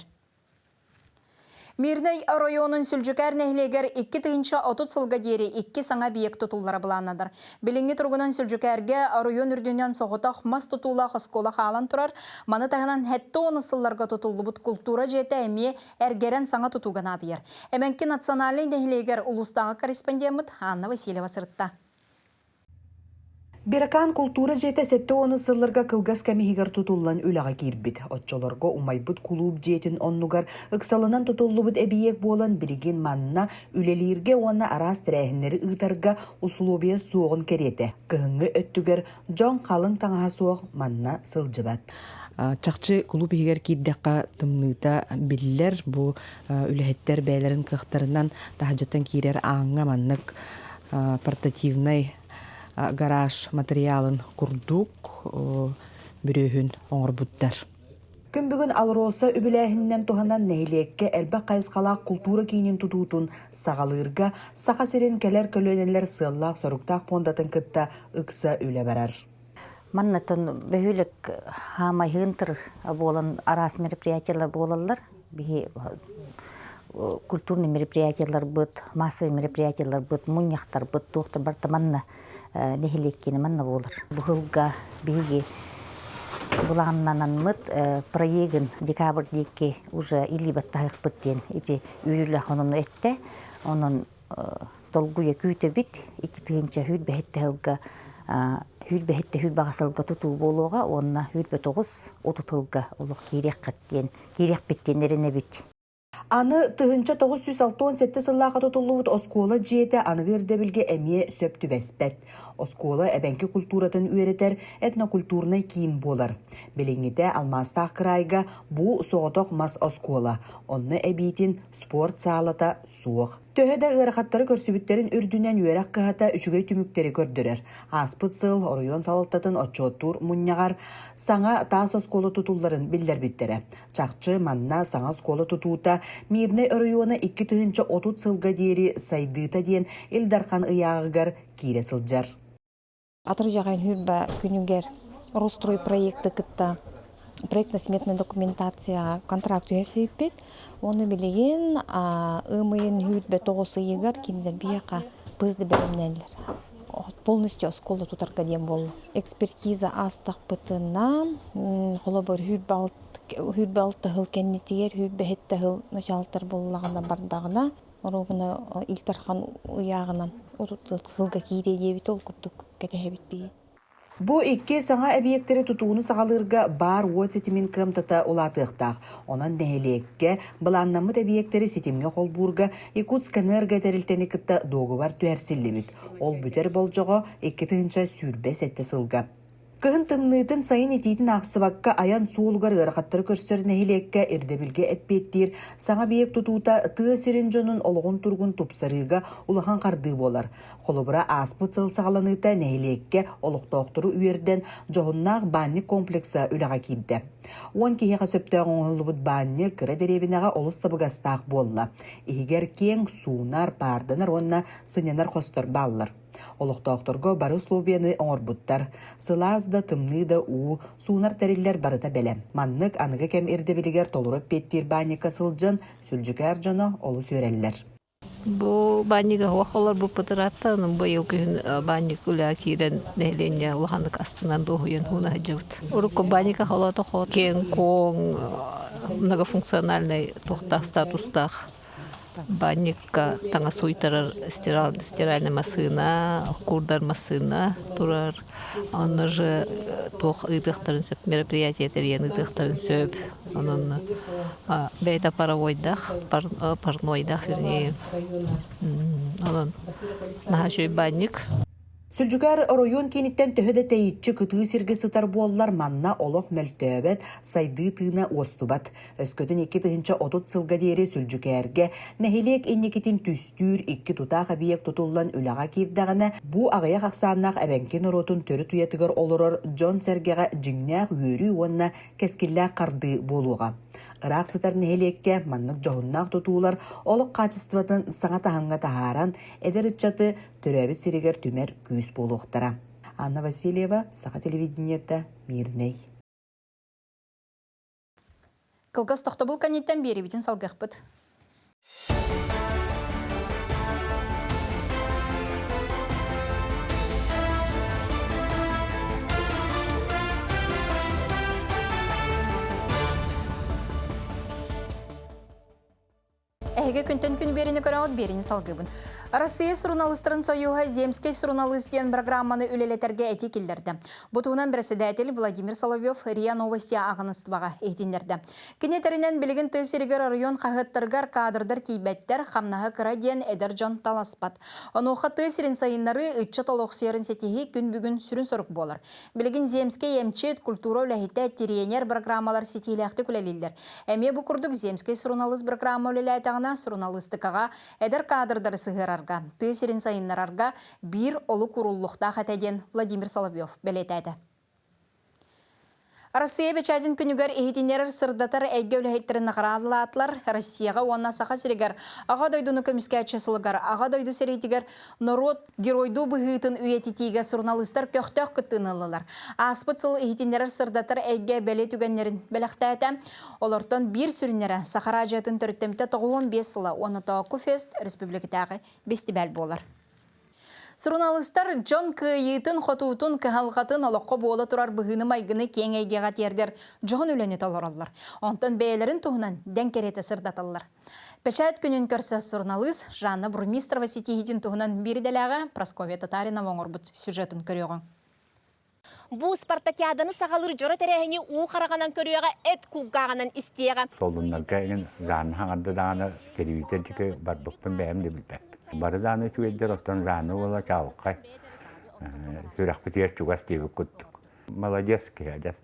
Мирнэй оройуонун Сүлдьүкээр нэһилиэгэр 2030 сылга диэри икки саҥа объект тутуллара былааннанар. Билиҥҥи туругунан Сүлдьүкээргэ оройуон үрдүнэн соҕотох мас тутуулаах оскуола хаалан турар. Маны таһынан 70 сылларга тутуллубут култуура дьиэтэ эмиэ эргэрэн саҥа тутууга наадыйар. Эбэҥки национальнай нэһилиэгэр улуустааҕы корреспондеммыт Анна Васильева сырытта. Биракан култуура дьиэтэ 70 сылларга кылгас кэм иһигэр тутуллан үлэҕэ киирбит. Оччолорго умайбыт кулууп дьиэтин оннугар ыксалынан тутуллубут эбийиэк буолан билигин манна үлэлииргэ уонна араас тэрээһиннэри ыытарга усулуобуйа суоҕун кэриэтэ. Кыһыҥҥы өттүгэр дьон халыҥ таҥаһа суох манна сылдьыбат. Чахчы кулууп иһигэр киирдэххэ тымныыта биллэр. Бу үлэһиттэр бэйэлэрин кыахтарынан таһырдьаттан киирэр ааҥҥа маннык портативнай гараж материалын курдук бүрүөһүн оҥорбуттар. Күн бүгүн АЛРОСА үбүлээһининэн туһанан нэһилиэккэ элбэх хайысхалаах култуура киинин тутуутун саҕалыырга Саха сирин кэлэр көлүөнэлэр сыаллаах-соруктаах пуондатын кытта ыкса үлэ барар. Маннатан бөһүөлэк хаамайһыын буолан араас мероприятиялар буолаллар. Биһи культурный мероприятияларбыт, массовый мероприятияларбыт, мунньахтарбыт туохта барыта манна нэһилиэккиэнэ манна буолар. Бу биһиги былааннанаммыт проегын декабрь диэки уже илии баттаһыахпыт диэн ити үөрүүлээх онон эттэ. Онон долгуйа күүтэбит. 2000 сүүрбэһиттэ сылга 27 сүүрбэ сылга тутуу буолуоҕа уонна 29 30 сылга олох киириэххит диэн киириэхпит диэн эрэнэбит. Аны 1967 сыллаахха тутуллубут оскуола дьиэтэ аныгы ирдэбилгэ эмиэ сөп түбэспэт. Оскуола эбэҥки культуратын үөрэтэр этнокультурнай киин буолар. Билиҥҥитэ Алмаастаах кыраайга бу соҕотох мас оскуола, онно эбиитин спорт саалата суох. Төһө да ыарахаттары көрсүбүттэрин үрдүнэн үөрэх кыһата үчүгэй түмүктэри көрдөрөр. Ааспыт сыл оройуон салалтатын отчуоттуур мунньаҕар саҥа таас оскуола тутулларын биллэрбиттэрэ. Чахчы, манна саҥа оскуола тутуута Мирнэй оройуона 2030 сылга диэри сайдыыта диэн Ил Дархан ыйааҕыгар киирэ сылдьар. Атырдьаҕайын хүрбэ күнүгэр Рострой проекты кытта проектно-сметная документацияҕа контракт түһэсиппит. Уонна билигин ыам ыйын сүүрбэ тоҕус ыйыгар кинилэр биһиэхэ пызды бэлэмнээллэр. Полностью оскуола тутарга диэн буолла. Экспертиза аастахпытына, холобур, сүүрбэ алта сыл кэннитигэр, сүүрбэ сэттэ сыл начаалтар буоллаҕына бардаҕына, Оруобуна Ил Дархан ыйааҕынан сылга киириэ диэбит ол курдук кэтэһэбит бии. Бу икки саҥа эбийиэктэри тутууну саҕалыырга баар уот ситимин кыамтата улаатыахтаах. Онон нэһилиэккэ былааннаммыт эбийиэктэри ситимҥэ холбуурга Якутскэнерго тэрилтэни кытта дуогубар түһэрсиллибит. Ол бүтэр болдьоҕо 2027 сылга. Кыһын тымныытын, сайын итиитин аахсыбакка айан суолугар ыарахаттары көрсөр нэһилиэккэ ирдэбилгэ эппиэттиир саҥа объект тутуута тыа сирин дьонун олоҕун туругун тупсарыыга улахан хардыы буолар. Холобура, ааспыт сыл саҕаланыыта нэһилиэккэ олохтоохтору үөрдэн дьоһуннаах баанньык комплекса үлэҕэ киирдэ. Уон киһиэхэ сөптөөх оҥоһуллубут баанньык кыра дэриэбинэҕэ олус табыгастаах буолла. Иһигэр киэҥ суунар, паарданар уонна сынньанар хостор бааллар. Олохтоохторго бары условияны оҥорбуттар. Сылаас да, тымныы да уу, суунар тэриллэр барыта бэлэм. Маннык аныгы кэм ирдэбилигэр толору эппиэттиир баанньыкка сылдьан, сүлдьүкээр дьоно олус үөрэллэр. Бу баанньыга уох олорбуппут ыраатта, онон быйыл күһүн баанньык үлэҕэ киирэн нэһилиэнньэ улаханнык астынан дуоһуйан ууна сылдьабыт. Урукку баанньыка холоотохо киэҥ-куоҥ многофункциональнай туохтаах статустаах Баанньыкка таҥас уйтарар стиральнай массыына, куурдар массыына турар. Онно же туох ыытыахтарын сөп, мероприятие тэрийэн ыытыахтарын сөп. Онон бэйэтэ паровойдаах, парнойдаах, вернее. Онон наһаа үчүгэй баанньык. Сүлдьүкээр оройуон кииниттэн төһө да тэйиччи кытыы сиргэ сытар буоллар, манна олох мөлтөөбөт, сайдыы тыына уостубат. Өскөтүн 2030 сылга диэри Сүлдьүкээргэ нэһилиэк инникитин түстүүр икки тутаах эбийиэк тутуллан үлэҕэ киирдэҕинэ, бу аҕыйах ахсааннаах эбэҥки норуотун төрүт уйатыгар олорор дьон-сэргэҕэ дьиҥнээх үөрүү уонна кэскиллээх хардыы буолуоҕа. Ыраах сытар нэһилиэккэ маннык дьоһуннаах тутуулар олох хаачыстыбатын саҥа таһымҥа таһааран, эдэр ыччаты төрөөбүт сиригэр түмэр күүс буолуохтара. Анна Васильева, Саха телевидениета, Мирнэй. Кылгас тохтобул кэнниттэн биэрибитин салгыахпыт. Эһиги күнтэн күн биэrini көрөҕүт, биэrini салгыыбын. Россия суруналыыстарын союһа Земскэй суруналыыс диэн программаны үлэлэтэргэ этии киллэрдэ. Бу туһунан председатель Владимир Соловьев РИА Новости ааҕыныстыбаҕа иһитиннэрдэ. Кини этэринэн билигин тыа сиригэр оройуон хаһыаттарыгар кадрдар тиийбэттэр, хамнаһа кыра диэн эдэр дьон таласпат. Онуоха тыа сирин сайыннарыы ыччат олохсуйарын ситиһии күн бүгүн сүрүн сорук буолар. Билигин Земскэй эмчит, культура үлэһитэ, тириэньэр программалар ситиилээхтик үлэлииллэр. Эмиэ бу курдук Земскэй суруналыыс программа үлэлээтэҕинэ, суруналыыстыкаҕа эдэр кадрдары сыһыарарга, тыа сирин сайыннарарга биир олук ууруллуохтаах этэ диэн Владимир Соловьев бэлиэтээтэ. Россия бэчээтин күнүгэр иһитиннэрэр сырдатар эйгэ үлэһиттэрин наҕараадалаатылар. Россияҕа уонна Саха сиригэр Аҕа дойдуну көмүскээччи сылыгар Аҕа дойду сэриитигэр норуот геройдуу быһыытын үйэтитиигэ суруналыыстар көхтөөх кыттыыны ыллылар. Ааспыт сыл иһитиннэрэр-сырдатар эйгэ бэлиэ түгэннэрин бэлэхтээтэ. Олортон биир сүрүннэрэ Саха араадьыйатын төрүттэммитэ 95 сыла уонна Тооку фест республикатааҕы бэстибээл буолар. Суруналыыстар дьон кыайыытын-хотуутун, кыһалҕатын олоххо буола турар быһыыны-майгыны киэҥ эйгэҕэ тиэрдэр дьоһун үлэни толороллор. Онтон бэйэлэрин туһунан дэҥ кэриэтэ сырдаталлар. Печать күнүн көрсө суруналыыс Жанна Бурмистрова ситиһиитин туһунан биир идэлээҕэ Прасковья Татаринова оҥорбут сюжетын көрүөҕүҥ. Бу спартакиаданы саҕалыыр дьоро тэрээһини уу хараҕынан көрүөҕэ, эт кулгааҕынан истиэҕэ. Солуннарга игин Жанна хаҥарда даҕаны телевизор диэки барбыппын бэйэм да билбэппин. Бары даҕаны үчүгэйдэр, оттон Жанна уола чаҕылхай. Сүрэхпитигэр чугас диэбит курдук. Молодец киһи адьас.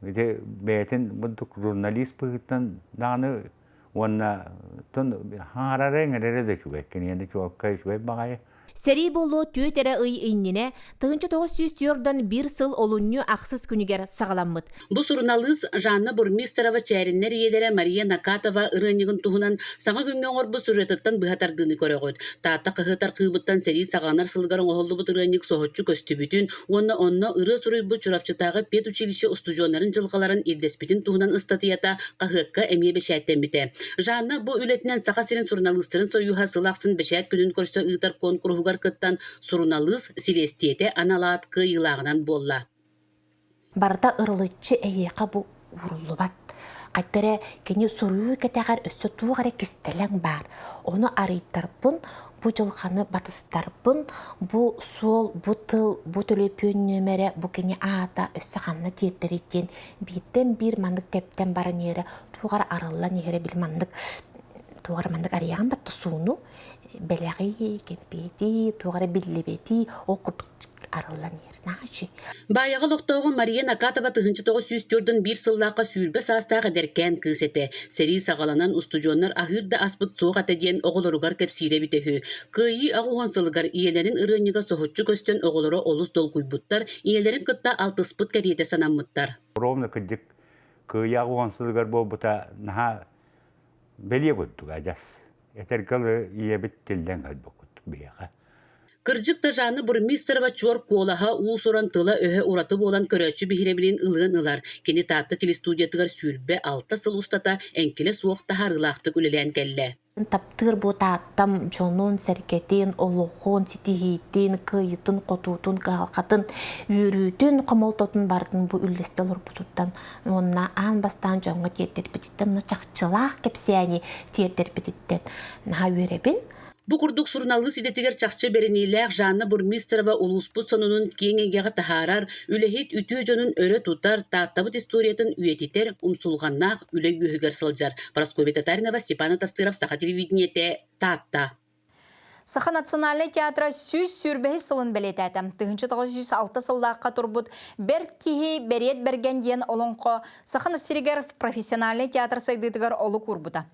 Ити бэйэтин бурдук журналист быһыытынан даҕаны Уонна тон хаҥарара иҥэрэрэ да үчүгэй. Кинигэни чуолкай үчүгэй баҕайы. Сэрии буолуо түөрт эрэ ый иннинэ 1941 сыл олунньу ахсыс күнүгэр саҕаламмыт. Бу суруналыыс Жанна Бурмистрова Чээриннэр ийэлэрэ Мария Накатова ырыанньыгын туһунан саҥа күҥҥэ оҥорбут сюжетыттан быһа тардыыны көрөҕүт. Таатта хаһыат архыыбыттан сэрии саҕаланар сылыгар оҥоһуллубут ырыанньык соһуччу көстүбүтүн уонна онно ырыа суруйбут Чурапчытааҕы педучилище устудьуоннарын дьылҕаларын ирдэспитин туһунан ыстатыйата хаһыакка эмиэ бэчээттэммитэ. Жанна бу үлэтинэн Саха сирин суруналыыстарын сойууһа сыл ахсын бэчээт күнүн көрсө ыытар куонкуруһугар кыттан суруналыыс силиэстийэтэ анал аат кыайыылааҕынан буолла. Барыта ырылыччы эйиэхэ бу ууруллубат. Хайда эрэ кини суруйуу кэтэҕэр өссө туох эрэ кистэлэҥ баар. Ону арыйтарбын, бу дьылҕаны батыстарбын, бу суол, бу тыл, бу төлөпүөн нүөмэрэ, бу кини аата өссө ханна тиэрдэрий диэн бииртэн биир маннык тэптэн баран иһэрэ, туох эрэ арыллан иһэрэ били маннык туох эрэ маннык арыйаҕын батта сууну бэлэҕи, кэмпиэти, туох эрэ биллибэти ол курдук арыллан иһэр. Наачи. Баайаҕа олохтооҕо Мария Накатова 1941 сыллаахха 20 саастаах эдэркээн кыыс этэ. Сэрии саҕаланан устудьуоннар аһыыр да аспыт суох этэ диэн оҕолоругар кэпсиирэ эбитэ үһү. Кыайыы 80 сылыгар ийэлэрин ырыанньыга соһуччу көстөн оҕолоро олус долгуйбуттар, ийэлэрин кытта алтыспыт кэриэтэ санаммыттар. Ровно кырдьык Кыайыы 80 сылыгар буолбута наһаа бэлиэ курдук адьас. Этэргэ дылы ийэбит тиллэн кэлбит курдук биһиэхэ. Кырдьык да Жанна Бурмистрова чуор куолаһа уус-уран тыла-өһө ураты буолан көрөөччү биһирэбилин ылыан ылар. Кини Таатта телестудиятыгар 26 сыл устата эҥкилэ суох таһаарыылаахтык үлэлээн кэллэ. Таптыыр бу Тааттам дьонун, сэргэтин, олоҕун, ситиһиитин, кыайыытын, хотуутун, кыһалҕатын, үөрүүтүн, хомолтотун барытын бу үллэстэ олорбутуттан уонна аан бастаан дьоҥҥо тиэрдэрбититтэн уонна чахчылаах кэпсээни тиэрдэрбититтэн наһаа үөрэбин. Бу курдук суруналыыс идэтигэр чахчы бэриниилээх Жанна Бурмистрова улууспут сонунун киэҥ эйгэҕэ таһаарар, үлэһит үтүө дьонун өрө тутар, Тааттабыт историятын үйэтитэр умсулҕаннаах үлэ үөһүгэр сылдьар. Прасковья Татаринова, Степан Атастыров, Саха телевидениетэ, Таатта. Саха национальнай театра 125 сылын бэлиэтээтэ. 1906 сыллаахха турбут Бэрт киһи Бэриэт Бэргэн диэн олоҥхо Саха сиригэр профессиональнай театр сайдыытыгар олук уурбута.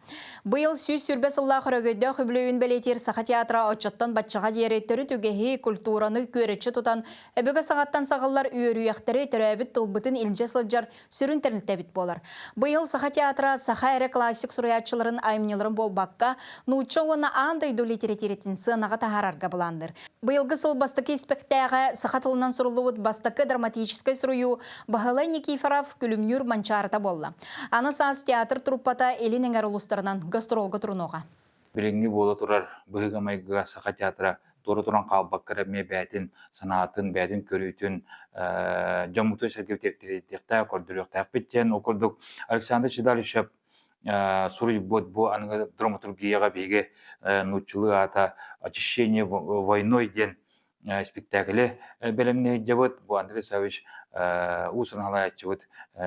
Быйыл 120 сыллаах өрөгөйдөөх үбүлүөйүн бэлиэтиир Саха театра оччоттон баччаҕа диэри төрүт үгэһи, культураны күөрэччи тутан, өбүгэ саҕаттан саҕыллар үөрүйэхтэри төрөөбүт тылбытын илдьэ сылдьар сүрүн тэрилтэбит буолар. Быйыл Саха театра саха эрэ классик суруйааччыларын айымньыларын буолбакка, нуучча уонна аан дойду литэрэтиирэтин сыанаҕа таһаарарга былаанныыр. Быйылгы сыл бастакы испэктээҕэ саха тылынан суруллубут бастакы драматическай суруйуу Баһылай Никифоров Күлүмнүүр Манчаарыта буолла. Аны саас театр труппата Илин эҥэр улуустарынан гастролга турунуоҕа. Билиҥҥи буола турар быһыыга-майгыга Саха театра туора туран хаалбакка эрэ эмиэ бэйэтин санаатын, бэйэтин көрүүтүн дьоммутун сэргэбитиэхтээх, көрдөрүөхтээхпит диэн. Ол курдук Александр Седалищев суруйбут бу аныгы драматургияҕа биһиги нууччалыы аата «Очищение войной» диэн спектаклы бэлэмниир Бу Андрей Саввич уус-уран салайааччыбыт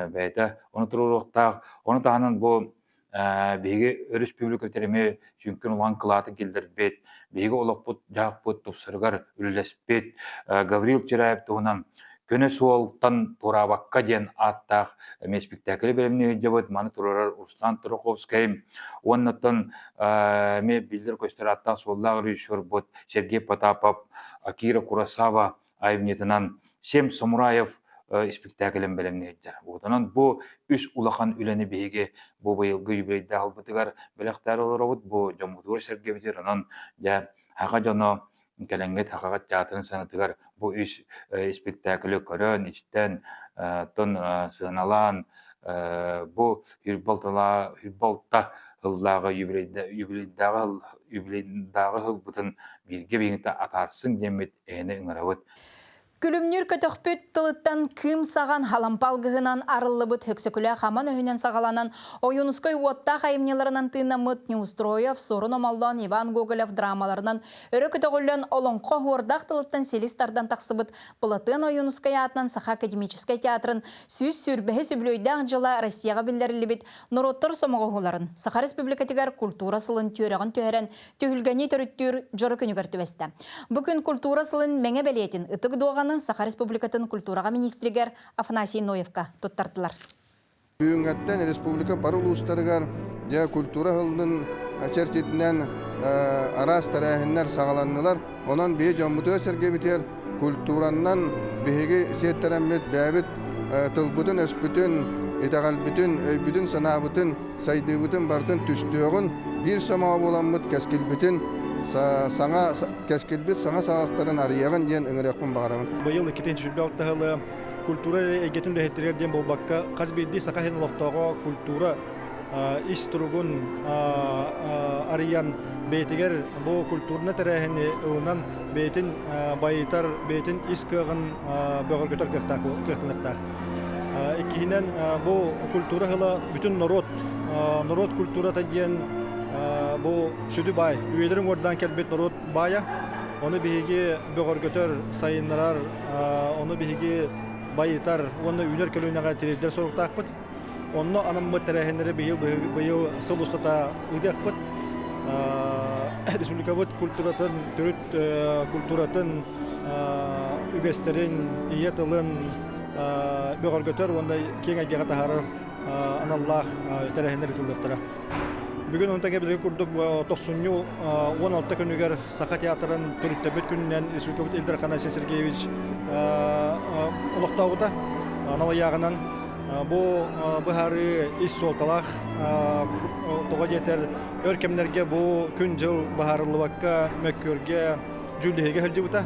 бэйэтэ ону туруоруохтаах. Ону таһынан бу биһиги өрөспүүбүлүкэбитигэр эмиэ сүҥкэн улахан кылааты киллэрбит, биһиги олохпут-дьаһахпыт тупсарыгар үлэлэспит Гаврил Чираев туһунан Көнө суолтан туораабакка диэн ааттаах эмиэ спектаклы бэлэмнии сылдьабыт. Маны туруорар Руслан Тараховскай уонна оттон эмиэ биллэр-көстөр ааттаах суоллаах режиссербут Сергей Потапов Акира Куросава айымньытынан Семь самураев испиктээкилин бэлэмниирдэр. Онон бу үс улахан үлэни биһиги бу быйылгы юбилейдаах ылбытыгар бэлэхтээр олоробут, бу дьоммутугар сэргэбитигэр. Онон дьэ саха дьоно кэлэҥҥит Сахаҕа театрын сыанатыгар бу үс испиктээкили көрөн, истэн, оттон сыаналаан бу 26 сыллааҕы юбилейдааҕы юбилейдааҕы сылбытын бииргэ биһигитэ атаарсыҥ диэммит эһэни ыҥырабыт. Күлүмнүүр көтөхпүт тылыттан кыым саҕан халампа алгыһынан арыллыбыт Өксөкүлээх Аман өһүнэн саҕаланан Ойуунускай уоттаах айымньыларынан тыыннаммыт Неустроев, Суорун Омоллоон, Иван Гоголев драмаларынан өрө көтөҕүллэн олоҥхо оһуордаах тылыттан силис тардан тахсыбыт Былатыан Ойуунускай аатынан Саха академическай театрын 125 үбүлүөйдээх дьыла Россияҕа биллэриллибит норуоттар сомоҕоһууларын Саха Республикатыгар культура сылын түөрэҕин түһэрэн түһүлгэни төрүттүүр дьоро күнүгэр түбэстэ. Бу күн культура сылын мэҥэ бэлиэтин Ытык Дуоҕаны Саха Республикатын культураҕа министригэр Афанасий Ноевка туттардылар. Бүгүҥҥэттэн республика бары улуустарыгар дьэ культура сылын чэрчитинэн араас тэрээһиннэр саҕаланнылар. Онон биһи дьоммутугар-сэргэбитигэр культураннан биһиги сиэттэрэммит бэйэбит тылбытын-өспүтүн, итэҕэлбитин, өйбүтүн-санаабытын, сайдыыбытын барытын түстүөҕүн, биир сомоҕо буоламмыт кэскилбитин саҥа кэскилбит саҥа саҕахтарын арыйаҕын диэн ыҥырыахпын баҕарабын. Быйыл 2026 сылы культура эйгэтин үлэһиттэригэр диэн буолбакка, хас биирдии Саха сирин олохтооҕо культура ис туругун арыйан, бэйэтигэр бу культурнай тэрээһини ылынан, бэйэтин байытар, бэйэтин ис кыаҕын бөҕөргөтөр кыахтаныахтаах. Иккиһинэн, бу культура сыла бүтүн норуот, норуот культурата диэн бу сүдү баай, үйэлэрин уордаан кэлбит норуот баайа. Ону биһиги бөҕөргөтөр, сайыннарар, ону биһиги байытар уонна үүнэр көлүөнэҕэ тириэрдэр соруктаахпыт. Онно анаммыт тэрээһиннэри быйыл быйыл сыл устата ыытыахпыт. Республикабыт культуратын, төрүт культуратын, үгэстэрин, ийэ тылын бөҕөргөтөр уонна киэҥ эйгэҕэ таһаарар аналлаах тэрээһиннэр ыытыллыахтара. Бүгүн онтон кэбилги курдук тохсунньу 16 күнүгэр Саха театрын төрүттэммит күнүнэн Республикабыт Ил Дархана Айсен Сергеевич олохтообута анал ыйааҕынан бу быһаарыы ис суолталаах тоҕо диэтэр өр кэмнэргэ бу күн-дьыл быһаарыллыбакка мөккүөргэ дьүүллэһиигэ сылдьыбыта.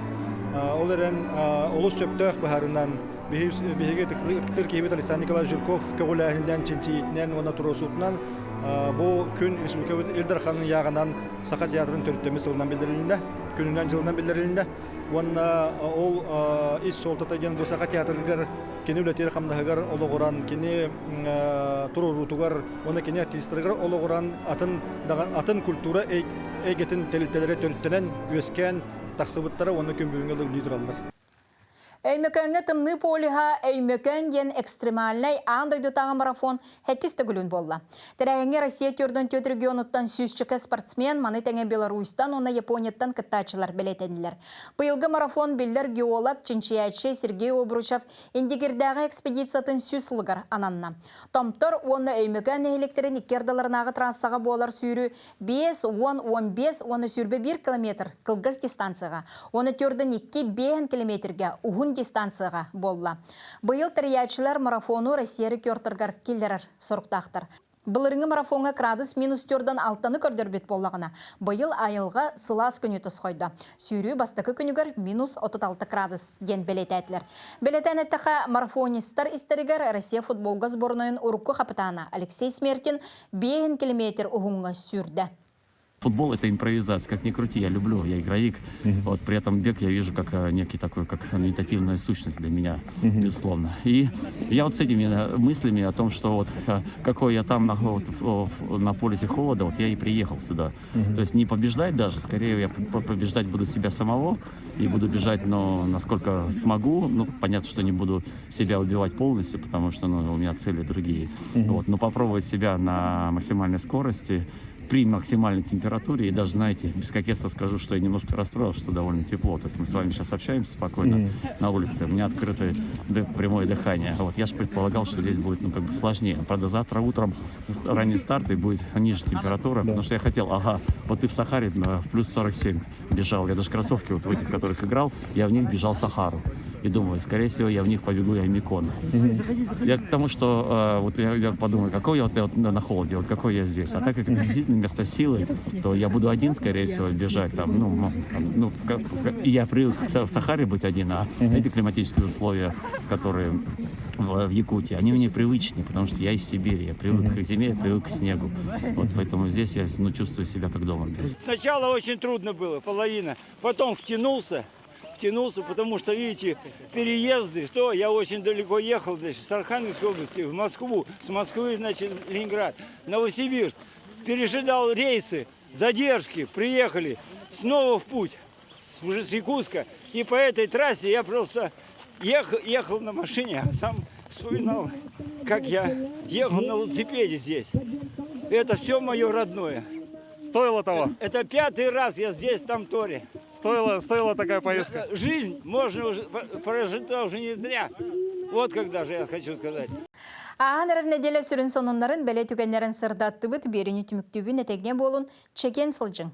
Ол эрэн олус сөптөөх быһаарынан биһиги ытыктыыр киһибит Александр Николаевич Жирков көҕүлээһининэн, чинчийиитинэн уонна туруорсуутунан бу күн Республикабыт Ил Дарханын ыйааҕынан Саха театрын төрүттэммит сылынан биллэрилиннэ, күнүнэн дьылынан биллэрилиннэ. Уонна ол ис суолтата диэн бу Саха театрыгар кини үлэтигэр-хамнаһыгар олоҕуран, кини туруоруутугар уонна кини артистарыгар олоҕуран атын атын культура эйгэтин тэрилтэлэрэ төрүттэнэн үөскээн тахсыбыттара уонна күн бүгүҥҥэ үлэлии тураллар. Өймөкөөҥҥө Тымныы полюһа Өймөкөөн диэн экстремальнай аан дойдутааҕы марафон сэттис төгүлүн буолла. Тэрээһиҥҥэ Россия 44 регионуттан сүүсчэкэ спортсмен, маны тэҥэ Беларусьтан уонна Японияттан кыттааччылар бэлиэтэннилэр. Быйылгы марафон биллэр геолог, чинчийээччи Сергей Обручев Индигирдээҕи экспедициятын сүүс сылыгар ананна. Томтор уонна Өймөкөөн нэһилиэктэрин икки ардыларынааҕы трассаҕа буолар сүүрүү 5, 10, 15 уонна 21 километр кылгас дистанцияҕа уонна 4-2 5 километрга уһун дистанцияҕа буолла. Быйыл тэрийээччилэр марафону Россия рекордтарыгар киллэрэр соруктаахтар. Былырыҥҥы марафоҥҥа кыраадыс минус төрдөн алтаны көрдөрбүт буоллаҕына, быйыл айылҕа сылаас күнү тосхойдо. Сүүрүү бастакы күнүгэр минус 36 кыраадыс диэн бэлиэтээтилэр. Бэлиэтээн эттэххэ, марафонистар истэригэр Россия футболга сборнайын урукку хапытаана Алексей Смертин 5 километр уһуҥҥа сүүрдэ. Футбол – это импровизация, как ни крути, я люблю, я игроик. Вот при этом бег я вижу как некий такой, как медитативная сущность для меня, безусловно. И я вот с этими мыслями о том, что вот какой я там на, вот, на полюсе холода, вот я и приехал сюда. То есть не побеждать даже, скорее я побеждать буду себя самого и буду бежать, но насколько смогу, ну, понятно, что не буду себя убивать полностью, потому что ну, у меня цели другие. Вот, но попробовать себя на максимальной скорости, при максимальной температуре, и даже, знаете, без кокетства скажу, что я немножко расстроился, что довольно тепло. То есть мы с вами сейчас общаемся спокойно на улице, у меня открытое прямое дыхание. Вот я же предполагал, что здесь будет, ну, как бы сложнее. Правда, завтра утром ранний старт и будет ниже температура, потому что я хотел, ага, вот ты в Сахаре на плюс 47 бежал, я даже кроссовки вот в этих, в которых играл, я в них бежал Сахару. И думаю, скорее всего, я в них побегу Оймякон. Я к тому, что вот я подумал, какой я вот, я вот на холоде, вот какой я здесь. А так как это действительно место силы, то я буду один, скорее всего, бежать там. Ну, там, ну, и я привык в Сахаре быть один, а эти климатические условия, которые в Якутии, они мне привычнее, потому что я из Сибири, я привык к зиме, я привык к снегу. Вот поэтому здесь я ну, чувствую себя как дома. Сначала очень трудно было, половина. Потом втянулся, втянулся, потому что, видите, переезды, что я очень далеко ехал, значит, с Архангельской области в Москву, с Москвы, значит, Ленинград, Новосибирск. Пережидал рейсы, задержки, приехали, снова в путь, уже с Якутска. И по этой трассе я просто ехал, ехал на машине, а сам вспоминал, как я ехал на велосипеде здесь. Это все мое родное. Стоило того? Это пятый раз я здесь, в Томторе. Стоило, стоила такая поездка? Жизнь можно уже, прожита уже не зря. Вот когда же я хочу сказать. Ааһан эрэр нэдиэлэ сүрүн сонуннарын, бэлиэ түгэннэрин сырдаттыбыт, биэриини түмүктүүбүн этэҥҥэ буолун, чэгиэн сылдьыҥ.